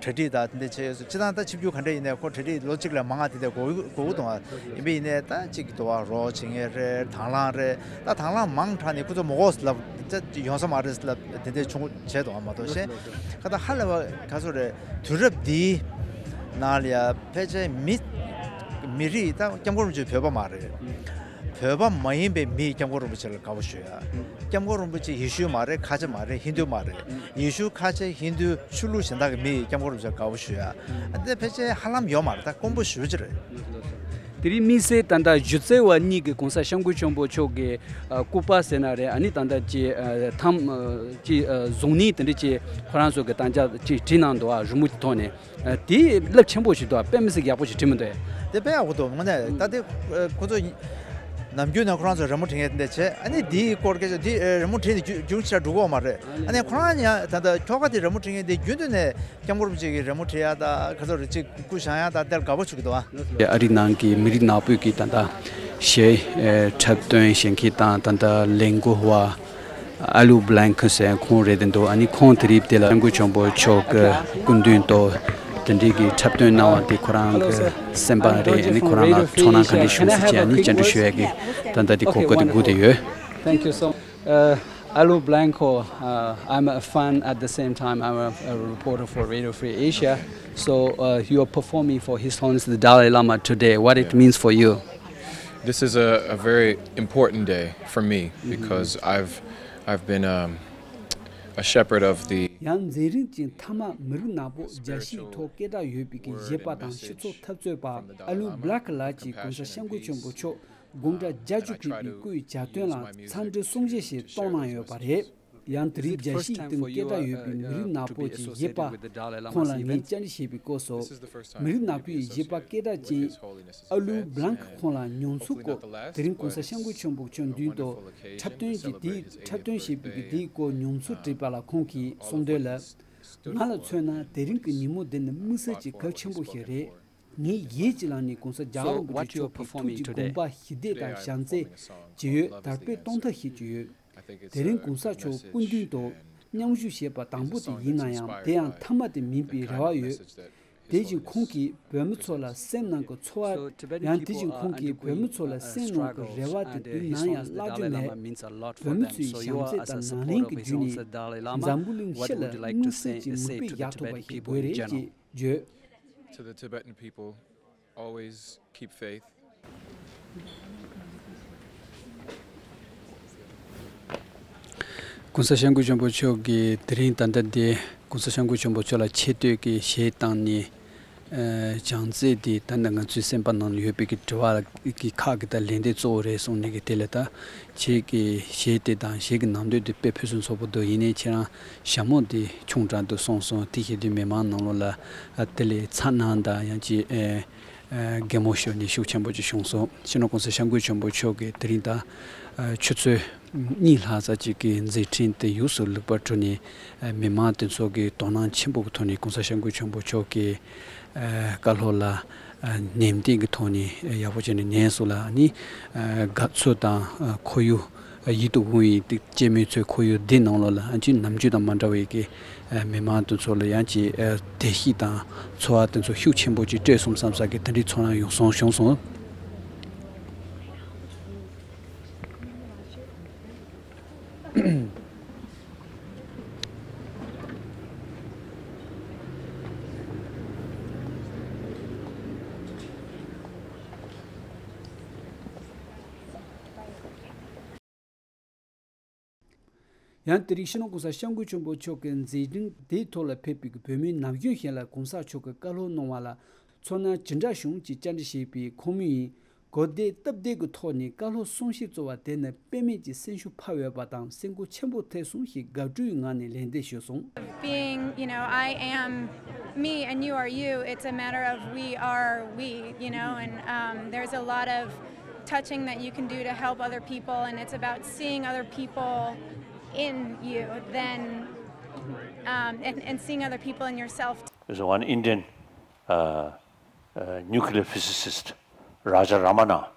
གྲ་སྒྲིག་དང་དེ་འདྲ་བྱས་ཡོད་ཚུལ་སྤྱིར་བཏང་ད་ཆིབས་བསྒྱུར་ག་འདྲ་ཡིན་ནའི་ཁོ་གྲ་སྒྲིག་ལོ་གཅིག་ལས་མང་བ་དེ་འདྲ་དགོས་དགོས་ཀྱི་འདུག་ཨ། ཡིན་པ་ཡིན་ནའི་ད་ཅིག་དུ་བ་རོགས་བྱེད་མཁན་རེད། དང་བླངས་རེད། ད་དང་བླངས་མང་དྲགས་ནས་ཁོ་ཚོ་མ་དགོས་ལབ་ད་ཡོང་ས་མ་རེད་ལབ་དེ་འདྲ་བྱུང་བྱས་འདུག་ཨ། མ་གཏོགས་གཞན་ཁ་ད་ཧ་ལས་པ་ག་ཚོད་རེད། དུས་རབས་འདིའི་ནང་ལ་ཡ་ཕལ་ཆེར་མི་མི་རིགས་ད་སྐྱབས་མགོན་རིན་པོ་ཆེ་བོད་པ་མ་རེད། བོད་པ་མ་ཡིན་པའི་མིས་སྐྱབས་མགོན་རིན་པོ་ཆེ་ལ་དགའ་པོ་ཞུ་ཡ། སྐྱབས་མགོན་རིན་པོ་ཆེ་ཡེ་ཤུ་མ་རེད། ཁ་ཆེ་མ་རེད། ཧིན་དུ་མ་རེད། ཡེ་ཤུ་ཁ་ཆེ་ཧིན་དུ་ཆོས་ལུགས་གཞན་དག་གི་མིས་སྐྱབས་མགོན་རིན་པོ་ཆེ་ལ་དགའ་པོ་ཞུ་ཡ། ཨ་འདི་ཕལ་ཆེར་ཧ་ལམ་ཡོད་མ་རེད། ད་དཀོན་པོ་ཞེ་པོ་ཅིག་རེད། དེ་རིང་དམིགས་བསལ་ད་ལྟ་གཞི་རྩ་བ་གཉིས་ཀྱི་༸གོང་ས་༸སྐྱབས་མགོན་ཆེན་པོ་མཆོག་གི་ཨ་སྐུ་པར་ཟེར་ན་རེད། ཨ་ནི་ད་ལྟ་ཅི་ཨ་ཐམ་ཨ་ཅི་ཨ་བཟུང་ནི་དེ་འདྲ་ཅི་ཁོ་རང་ཚོ་གི་དང་ཅག་ཅི་བྲིས་གནང་འདུག་ཨ་རི་མོ་གི་ཐོག་ནས། ཨ་དེ་རླབས་ཆེན་པོ་ཞིག་འདུག་དཔེ་མི་སྲིད་ཡག་པོ་ཞིག་བྲིས་མི་འདུག་དེ་དཔེ་ཡག་པོ་འདུག་དངོས་གནས་ད་དེ་ཨ་ཁོ་ཚོ་ནམ་རྒྱུན་ནས་ཁོ་རང་ཚོ་རི་མོ་བྲིས་མཁན་དེ་འདྲ་བྱས། ཨ་ནི་དེའི་སྐོར་སྐད་ཆ་དེ་ཨ་རི་མོ་བྲིས་ནས་རྒྱུན་རྒྱུན་ཆགས་འགྲོ་གི་ཡོད་མ་རེད། ཨ་ནི་ཁོ་རང་ཡང་ད་ལྟ་ཁྱོ་ག་དེ་རི་མོ་བྲིས་མཁན་དེ་རྒྱུན་དུ་ནས་སྐྱབས་མགོན་རིན་པོ་ཆེ་གི་རི་མོ་བྲིས་ཡ་དང་ག་ཚོད་རེ་ཅིག་སྐུ་བཞེངས་ཡ་དང་དེ་ལ་དགའ་པོ་བྱེད་ཀྱི་འདུག་ཨ། ཨ་རི་ནང་གི་མི་རིགས་ནག་པོའི་གི་ད་ལྟ་གཞས་ཨ་འཁྲབ་སྟོན་བྱེད་མཁན་དང་ད་ལྟ་ལས་འགུལ་བ། ཨ་ལུ་བྷ་ལན་ཁོ་ཟེར་ཁོང་རེད་དེ་འདུག་ཨ་ནི་ཁོང་དེ་རིང་དེ་ལ་༸སྐྱབས་མགོན་ཆེན་པོ་མཆོག་གི་སྐུ་མདུན་དུ་དེ་འདྲའི་གི་འཁྲབ་སྟོན་གནང་བ་དེ་ཁོ་རང་གི་སེམས་པ་རེད། ཨ་ནི་ཁོ་རང་ལ་ཚོར་སྣང་ག་འདྲ་བྱུང་ཟེར་ཅིག་ཨ་ནི་བཅར་འདྲི་ཞུ་ཡ་གི་ད་ལྟ་དེ་གོ་སྐབས་དེ་སྒུག་བསྡད་ཡོད། Thank you so much. Uh, Alu Blanco, uh, I'm a fan at the same time. I'm a, a reporter for Radio Free Asia. So uh, you are performing for His Holiness the Dalai Lama today. What it means for you? This is a, a very important day for me because I've I've been um, a shepherd of the ཡང་མཛད་རིམ་གྱི་མཐའ་མ་མི་རིགས་ནག་པོ་རྒྱལ་སྤྱིའི་ཐོག་སྐད་གྲགས་ཡོད་པའི་གི་གཞས་པ་དང་སྤྱི་ཚོགས་འཐབ་རྩོད་པ་ཨ་ལུ་བྷ་ལན་ཁོ་ལགས་ཀྱིས་༸གོང་ས་༸སྐྱབས་མགོན་ཆེན་པོ་མཆོག་དགུང་གྲངས་བརྒྱད་ཅུ་ཕེབས་པའི་སྐུའི་གྱ་སྟོན་ལ་འཚམས་འདྲི་གསུང་བཤད་ཞིག་གཏོང་གནང་ཡོད་པ་རེད། ཡང་དེ་རིང་རྒྱལ་སྤྱིའི་སྟེང་སྐད་གྲགས་ཡོད་པའི་མི་རིགས་ནག་པོ་གྱི་གཞས་པ་ཁོང་ལ་ངས་བཅར་འདྲི་བྱས་པའི་སྐབས་སུ། མི་རིགས་ནག་པོའི་གཞས་པ་སྐད་གྲགས་ཅན་ཨ་ལུ་བྷ་ལན་ཁོང་ལ་མྱོང་ཚོར་སྐོར་དེ་རིང་༸གོང་ས་༸སྐྱབས་མགོན་ཆེན་པོ་མཆོག་མདུན་དུ་འཁྲབ་སྟོན་གྱི་དེའི་འཁྲབ་སྟོན་བྱས་པའི་གི་དེའི་སྐོར་མྱོང་ཚོར་དྲིས་པ་ལ་ཁོང་གིས་གསུངས་དོན་ལ། ང་ལ་མཚོན་ན་དེ་རིང་གི་ཉིན་མོ་འདི་ནི་དམིགས་བསལ་གྱི་གལ་ཆེན་པོ་ཞིག་རེད། ངས་ཡིད་ཀྱི་ལམ་ནས་༸གོང་ས་རྒྱལ་བ་རིན་པོ་ཆེ་མཆོག་གི་ཐུགས་ཀྱི་དགོངས་པ་ཞི་བདེ་དང་བྱམས་བརྩེ་ཇི་ཡོད་དར་སྤེལ་གཏོང་ཐབས་ཤིག་ཇི་ཡོད། དེ་རིང་༸གོང་ས་མཆོག་སྐུ་མདུན་དུ་མཉམ་ཞུགས་བྱས་པ་དང་པོ་དེ་ཡིན་ན་ཡང་དེ་ཡང་མཐའ་མ་དེ་མིན་པའི་རེ་བ་ཡོད། དེ་བཞིན་ཁོང་གིས་བོད་མི་ཚོ་ལ་སེམས་ནང་གི་ཚོར་བ་ཡང་དེ་བཞིན་ཁོང་གིས་བོད་མི་ཚོ་ལ་སེམས་ནང་གི་རེ་བ་དེ་དུས་ནམ་ཡང་བརླག་རྒྱུ་མེད། བོད་མི་ཚོས་བྱམས་བརྩེ་དང་ནང་བརྙན་གྱི་བརྒྱུད་ནས་འཛམ་བུ་གླིང་ཕྱི་ལ་དམིགས་བསལ་གྱི་མིག་དཔེ་བཞག་ཐུབ་པ་ཞིག་དགོས་རེད་ཅེས་བརྗོད། To the Tibetan people, always keep faith. ༸གོང་ས་༸སྐྱབས་མགོན་ཆེན་པོ་མཆོག་གིས་དེ་རིང་ད་ལྟ་འདི་༸གོང་ས་༸སྐྱབས་མགོན་ཆེན་པོ་མཆོག་ལ་ཆེ་བསྟོད་ཀྱི་གཞས་བཏང་ནས་ ཨ་བྱང་རྩེ་དེ་ད་ནི་ང་ཚོའི་སེམས་པ་ནང་ཡོད་པའི་གི་དྲི་བ་གི་ཁག་གི་ད་ལན་དེ་གཙོ་བོ་རེད་གསུངས་ནས་གི་དེ་ལ་ད་ཁྱེད་ཀྱི་གཞས་དེ་དང་གཞས་ཀྱི་ནང་དོན་དེ་དཔེ་ཕུན་སུམ་ཚོགས་པོ་འདུག་ཡིན་ནའི་ཁྱེད་རང་ཞྭ་མོ་དེ་ཆུང་དྲགས་འདུག་གསུངས་སོང་། དེ་བྱས་དུས་མི་མང་ནང་ལོགས་ལ་ཨ་དེ་ལས་ཚ་ནང་དང་ཡང་ཅིག་ཨ་ཨ་གད་མོ་ཤོར་ནས་ཤུགས་ཆེན་པོ་ཅིག་བྱུང་སོང་། སྤྱི་ནོར་གོང་ས་སྐྱབས་མགོན་ཆེན་པོ་མཆོག་གིས་དེ་རིང་ད་ཨ་ཆུ་ཚོད་གཉིས་ལྷག་ཙམ་ཅིག་གི་མཛད་འཕྲིན་དེ་ཡོངས་སུ་ལེགས་པར་གྲུབ་ནས་ཨ་མི་མང་དེ་ཚོ་གི་དོ་སྣང་ཆེན་པོ་གི་ཐོག་ནས་གོང་ས་སྐྱབས་མགོན་ཆེན་པོ་མཆོག་གི་ཨ་བཀའ་སློབ་ལ་ཨ་ནན་ཏན་གྱི་ཐོག་ནས་ཡག་པོ་བྱས་ནས་ཉན་སོང་ལ། ཨ་ནི་ཨ་དགའ་ཚོར་དང་ཨ་ཁོར་ཡུག་ཡིད་དུ་འོང་བའི་དེ་སྐྱེད་མོས་ ཚོར་ཁོར་ཡུག་འདི་ནང་ལོགས་ལ་ཨ་ཅིག་ནམ་རྒྱུན་དང་མ་འདྲ་བའི་གི་ཨ་མི་མང་དེ་ཚོ་ལ་ཡང་ཅིག་ཨ་བདེ་སྐྱིད་དང་ཚོར་བ་དེ་ཚོ་ཤུགས་ཆེན་པོ་ཅིག་སྤྲད་སོང་བསམ་ས་གི་དེ་འདྲའི་ཚོར་སྣང་ཡོང་སོང་བྱུང་སོང་། ཡང་དེ་རིང་སྤྱི་ནོར་གོང་ས་སྐྱབས་མགོན་ཆེན་པོ་མཆོག་གི་མཛད་འཕྲིན་དེའི་ཐོག་ལ་ཕེབས་པའི་བོད་མི་ནམ་རྒྱུན་གཞན་ལ་གོང་ས་མཆོག་གི་བཀའ་སློབ་གནང་བ་ལ་ཚོར་སྣང་ཇི་འདྲ་བྱུང་ཅེས་བཅར་འདྲི་བྱས་པས། ཁོང་མོས་གོ་བདེ་སྟབས་བདེ་གི་ཐོག་ནས་བཀའ་སློབ་གསུང་བཤད་གཙོ་བ་དེ་ནི་དཔེ་མེད་ཀྱི་སེམས་ཤུགས་འཕར་འོས་པ་དང་སེམས་ཁུར་ཆེན་པོ་ཐེབས་སོང་ཞེས་དགའ་སྤྲོའི་ངང་ནས་ལན་འདེབས་ཞུས་སོང་། Being, you know, I am me and you are you, it's a matter of we are we, you know, and um, there's a lot of touching that you can do to help other people, and it's about seeing other people in you than um, and, and seeing other people in yourself. There's one Indian uh, uh, nuclear physicist, Raja Ramanna.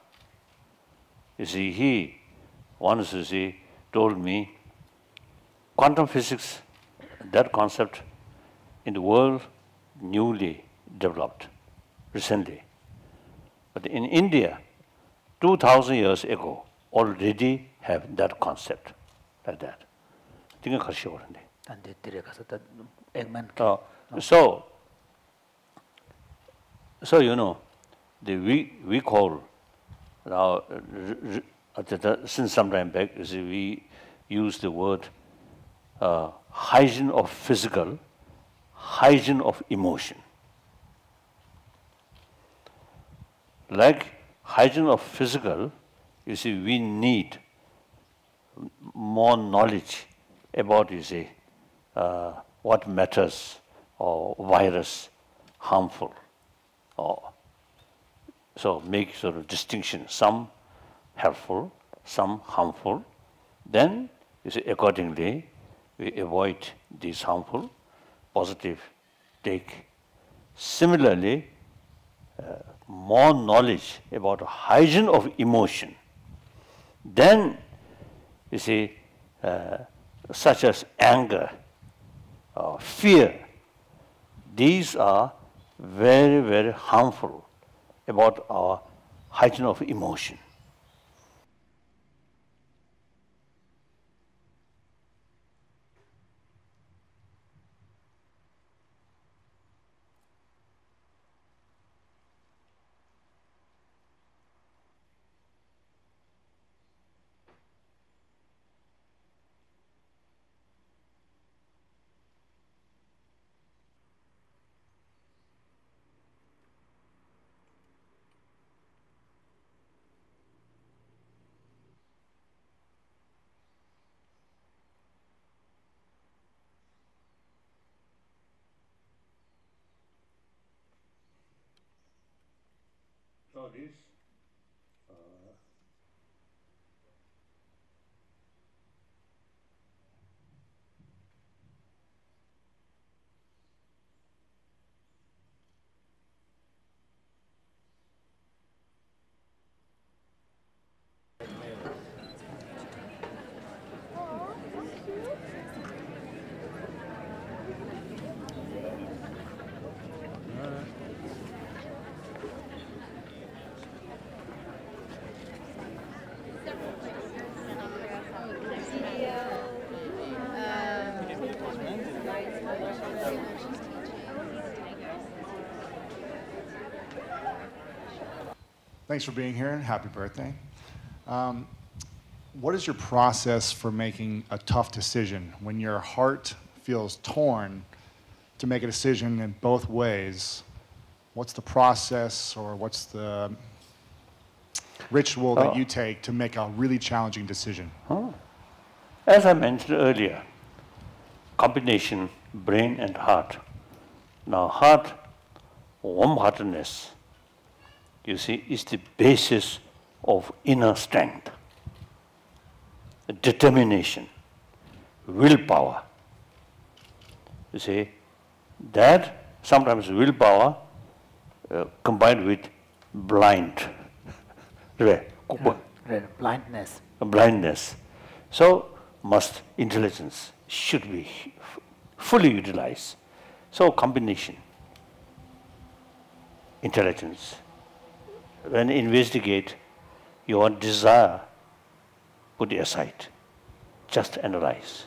You see, he once, you see, told me quantum physics, that concept in the world newly developed recently. But in India, two thousand years ago, already have that concept like that. ཏིང་ཁར་ཤི་བར་འདི། ད་འདི་འདི་རེད་ག་ས་ད་ཨེག་མན་གྱི། Uh, so, so, you know, the, we, we call now, uh, r- r- uh, the- the- since some time back, you see, we use the word uh, hygiene of physical, hygiene of emotion. Like hygiene of physical, you see, we need more knowledge about, you see, uh, what matters or virus harmful. Or, so make sort of distinction, some helpful, some harmful. Then, you see, accordingly, we avoid these harmful, positive take. Similarly, uh, more knowledge about hygiene of emotion. Then, you see, uh, such as anger, uh, fear, these are very, very harmful about our hygiene of emotion. So this, uh, Thanks for being here and happy birthday. Um, what is your process for making a tough decision when your heart feels torn to make a decision in both ways? What's the process or what's the ritual that you take to make a really challenging decision? As I mentioned earlier, combination, brain and heart. Now, heart, warm heartedness, you see, is the basis of inner strength, determination, willpower. You see, that sometimes willpower uh, combined with blind, right? Blindness. Blindness. So must intelligence should be fully utilized. So combination, intelligence. When investigate your desire, put it aside. Just analyze.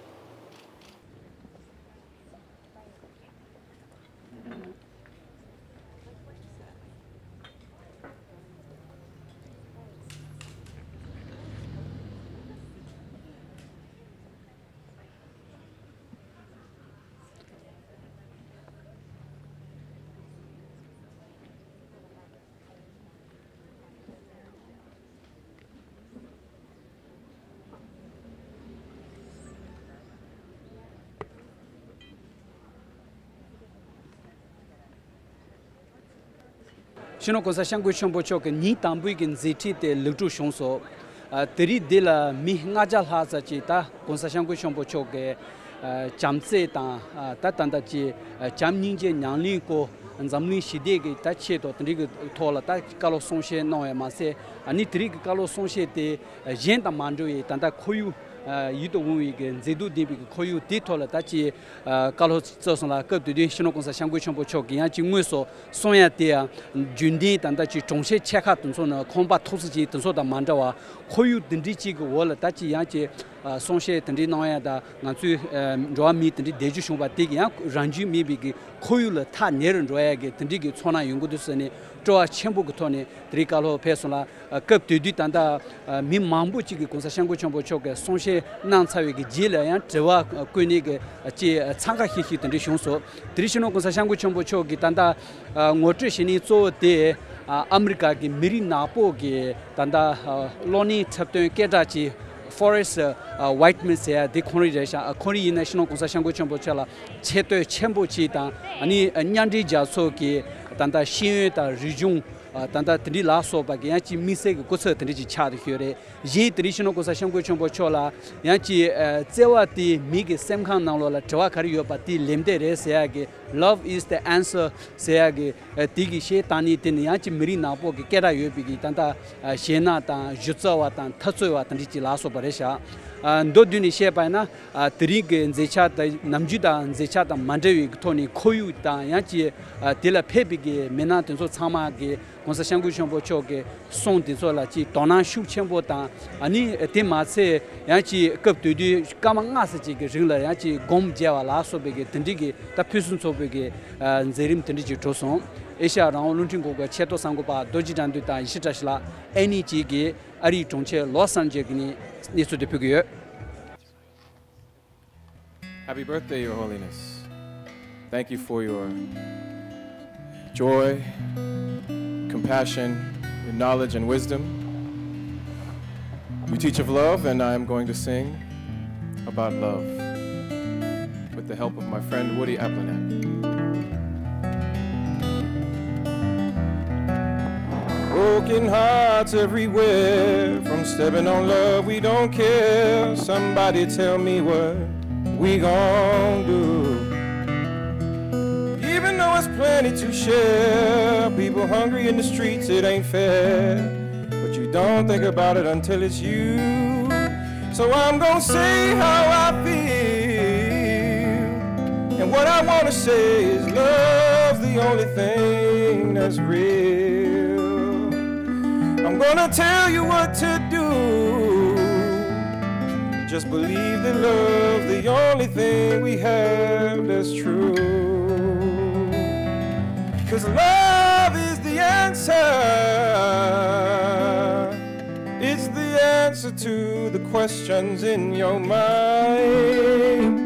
སྤྱི་ནོར་གོང་ས་སྐྱབས་མགོན་ཆེན་པོ་མཆོག་གི་ཉིན་དང་པོའི་གི་མཛད་འཕྲིན་དེ་ལེགས་གྲུབ་བྱུང་སོང་། ཨ། དེ་རིང་འདི་ལ་མི་ལྔ་བརྒྱ་ལྷག་ཙམ་ཅིག་ད་གོང་ས་སྐྱབས་མགོན་ཆེན་པོ་མཆོག་གི་ཨ། བྱམས་བརྩེ་དང་། ཨ། ད་ད་ལྟ་ཅིག་ཨ། བྱམས་སྙིང་རྗེ་ཉམས་ལེན་སྐོར་འཛམ་གླིང་ཞི་བདེ་གི་ད་ཆེད་དུ་དེ་འདྲའི་གི་ཐོག་ལ་ད་བཀའ་སློབ་གསུང་བཤད་གནང་བས་མ་ཟད། ཨ་ནི་དེ་རིང་གི་བཀའ་སློབ་གསུང་བཤད་དེ་གཞན་དང་མ་འདྲ་བའི་ད་ལྟ་ཁོར་ཡུག་ཨ། ཡིད་དུ་འོང་བའི་གི་མཛེས་སྡུག་ལྡན་པའི་གི་ཁོར་ཡུག་དེའི་ཐོག་ལ་ད་ཅིག་ཨ། བཀའ་སློབ་སྩལ་སོང་ལ། སྐབས་དེ་དུས་སྤྱི་ནོར་གོང་ས་སྐྱབས་མགོན་ཆེན་པོ་མཆོག་གིས་ཡང་ཅིག་དངོས་སུ་གསུང་ཡ་དེ་ཡང་རྒྱུན་ལྡན་ད་ལྟ་ཅིག་གྲོང་ཁྱེར་ཆེ་ཁག་དེ་ཚོ་ནང་ཁང་པ་ཐོག་ས་ཅིག་དེ་ཚོ་དང་མ་འདྲ་བ། ཁོར་ཡུག་དེ་འདྲའི་ཅིག་གི་འོག་ལ་ད་ཅིག་ཡང་ཅིག་ཨ། གསུང་བཤད་དེ་འདྲའི་གནང་ཡ་དང་། ང་ཚོའི་ཨ། འགྲོ་བ་མི་དེ་འདྲའི་བདེ་སྐྱིད་བྱུང་བ་དེ་གི་ཡང་རང་རྒྱུས་མེད་པའི་གི་ཁོར་ཡུག་ལ་ཐག་ཉེ་རུ་འགྲོ་ཡ་གི་དེ་འདྲའི་གི་ཚོར་སྣང་ཡོང་གི་འདུག་ཟེར་ནས་སྤྲོ་བ་ཆེན་པོ་གི་ཐོག་ནས་དེ་རིང་བཀའ་སློབ་ཕེབས་སོང་ལ། ཨ། སྐབས་དེ་དུས་ད་ལྟ་ཨ། མི་མང་པོ་ཅིག་གིས་གོང་ས་སྐྱབས་མགོན་ཆེན་པོ་མཆོག་གི་གསུང་བཤད་གནང་ཚར་བའི་གི་རྗེས་ལ་ཡང་དྲི་བ་བཀོད་ནས་གི་ཅིག་འཚང་ཁ་ཤིག་ཤིག་དེ་འདྲ་བྱུང་སོང་། དེ་རིང་སྤྱི་ནོར་གོང་ས་སྐྱབས་མགོན་ཆེན་པོ་མཆོག་གིས་ད་ལྟ་ཨ། ངོ་སྤྲོད་བྱེད་མཁན་གཙོ་བོ་དེ་ཨ། ཨ་མི་རི་ཀ་གི་མི་རིགས་ནག་པོ་གི་ད་ལྟ་ཨ། གློག་བརྙན་འཁྲབ་སྟོན་སྐད་གྲགས་ཅན་ཕོ་རེ་སི་ཊི་ཨ། ཝེ་ཊི་མན་ཟེར་ཡ་དེ་ཁོང་རང་རེད་ཤག་ཨ། ཁོང་རང་ཡིན་ན་སྤྱི་ནོར་གོང་ས་སྐྱབས་མགོན་ཆེན་པོ་མཆོག་ལ་ཆེ་བསྟོད་ཆེན་པོ་ཅིག་དང་། ཨ་ནི་མཉམ་འབྲེལ་རྒྱལ་ཚོགས་ཀྱི་ད་ལྟ་ཤེས་ཡོན་དང་རིག་གཞུང་། ཨ། ད་ལྟ་དེ་འདྲའི་ལ་སོགས་པ་གི་ཡང་ཅིག་དམིགས་བསལ་གྱི་སྐུ་ཚབ་དེ་འདྲ་ཅིག་ཆགས་བསྡད་ཡོད་རེད། གཞན་དེ་རིང་སྤྱི་ནོར་གོང་ས་སྐྱབས་མགོན་ཆེན་པོ་མཆོག་ལ་ཡང་ཅིག་ཨ། བརྩེ་བ་དེ་མི་གི་སེམས་ཁམས་ནང་ལོགས་ལ་དྲི་བ་ག་རེ་ཡོད་པ་དེའི་ལན་འདེབས་རེད་ཟེར་ཡ་གི། Love is the answer ཟེར་ཡ་གི། ཨ། དེ་གི་གཞས་བཏང་ནས་དེ་ནི་ཡང་ཅིག་མི་རིགས་ནག་པོ་གི་སྐད་གྲགས་ཡོད་པའི་གི་ད་ལྟ་ཨ། གཞས་སྣ་དང་གཞི་རྩ་བ་དང་འཐབ་རྩོད་པ་དེ་འདྲ་ཅིག་ལ་སོགས་པ་རེད་ཤག་ཨ། མདོར་བསྡུས་ནས་བཤད་པ་ཡིན་ན། ཨ། དེ་རིང་གི་མཛད་འཆར་དང་ནམ་རྒྱུན་དང་མཛད་འཆར་དང་མ་འདྲ་བའི་ཐོག་ནས་ཁོར་ཡུག་དང་ཡང་ཅིག་ཨ། དེ་ལ་ཕེབས་པའི་གི་མི་སྣ་དེ་ཚོ་ཚང་མ་གི་གོང་ས་སྐྱབས་མགོན་ཆེན་པོ་མཆོག་གི་གསུང་དེ་ཚོ་ལ་ཅིག་དོ་སྣང་ཤུགས་ཆེན་པོ་དང་། ཨ་ནི་དེ་མ་ཚད་ཡང་ཅིག་སྐབས་དེ་དུས་སྐར་མ་ལྔ་ཙམ་ཅིག་གི་རིང་ལ་ཡང་ཅིག་སྒོམ་རྒྱག་པ་ལ་སོགས་པའི་གི་དེ་འདྲའི་གི་ད་ཕུན་སུམ་ཚོགས་པའི་གི་ཨ། མཛད་རིམ་དེ་འདྲ་ཅིག་གྲུབ་སོང་། ཨེ་ཤ་ཡ་རང་དབང་རླུང་འཕྲིན་ཁང་གི་ཆེས་མཐོ་གསར་འགོད་པ་རྡོ་རྗེ་དགྲ་འདུལ་དང་ཡེ་ཤེས་བཀྲ་ཤིས་ལགས། ཨ་ནི་གཅིག་གིས་ཨ་རིའི་གྲོང་ཁྱེར་ལོས་ཨན་ཇེ་ལེ་སི་ནས་གནས་ཚུལ་དེ་ཕུལ་གྱི་ཡོད། Happy birthday, Your Holiness. Thank you for your joy, compassion, your knowledge, and wisdom. You teach of love, and I am going to sing about love with the help of my friend Woody Applenet. Broken hearts everywhere, from stepping on love, we don't care. Somebody tell me what we gon' do. Even though it's plenty to share, people hungry in the streets, it ain't fair. But you don't think about it until it's you. So I'm gonna say how I feel. And what I wanna say is love's the only thing that's real. I'm gonna tell you what to do. Just believe that love's the only thing we have that's true. 'Cause love is the answer. It's the answer to the questions in your mind.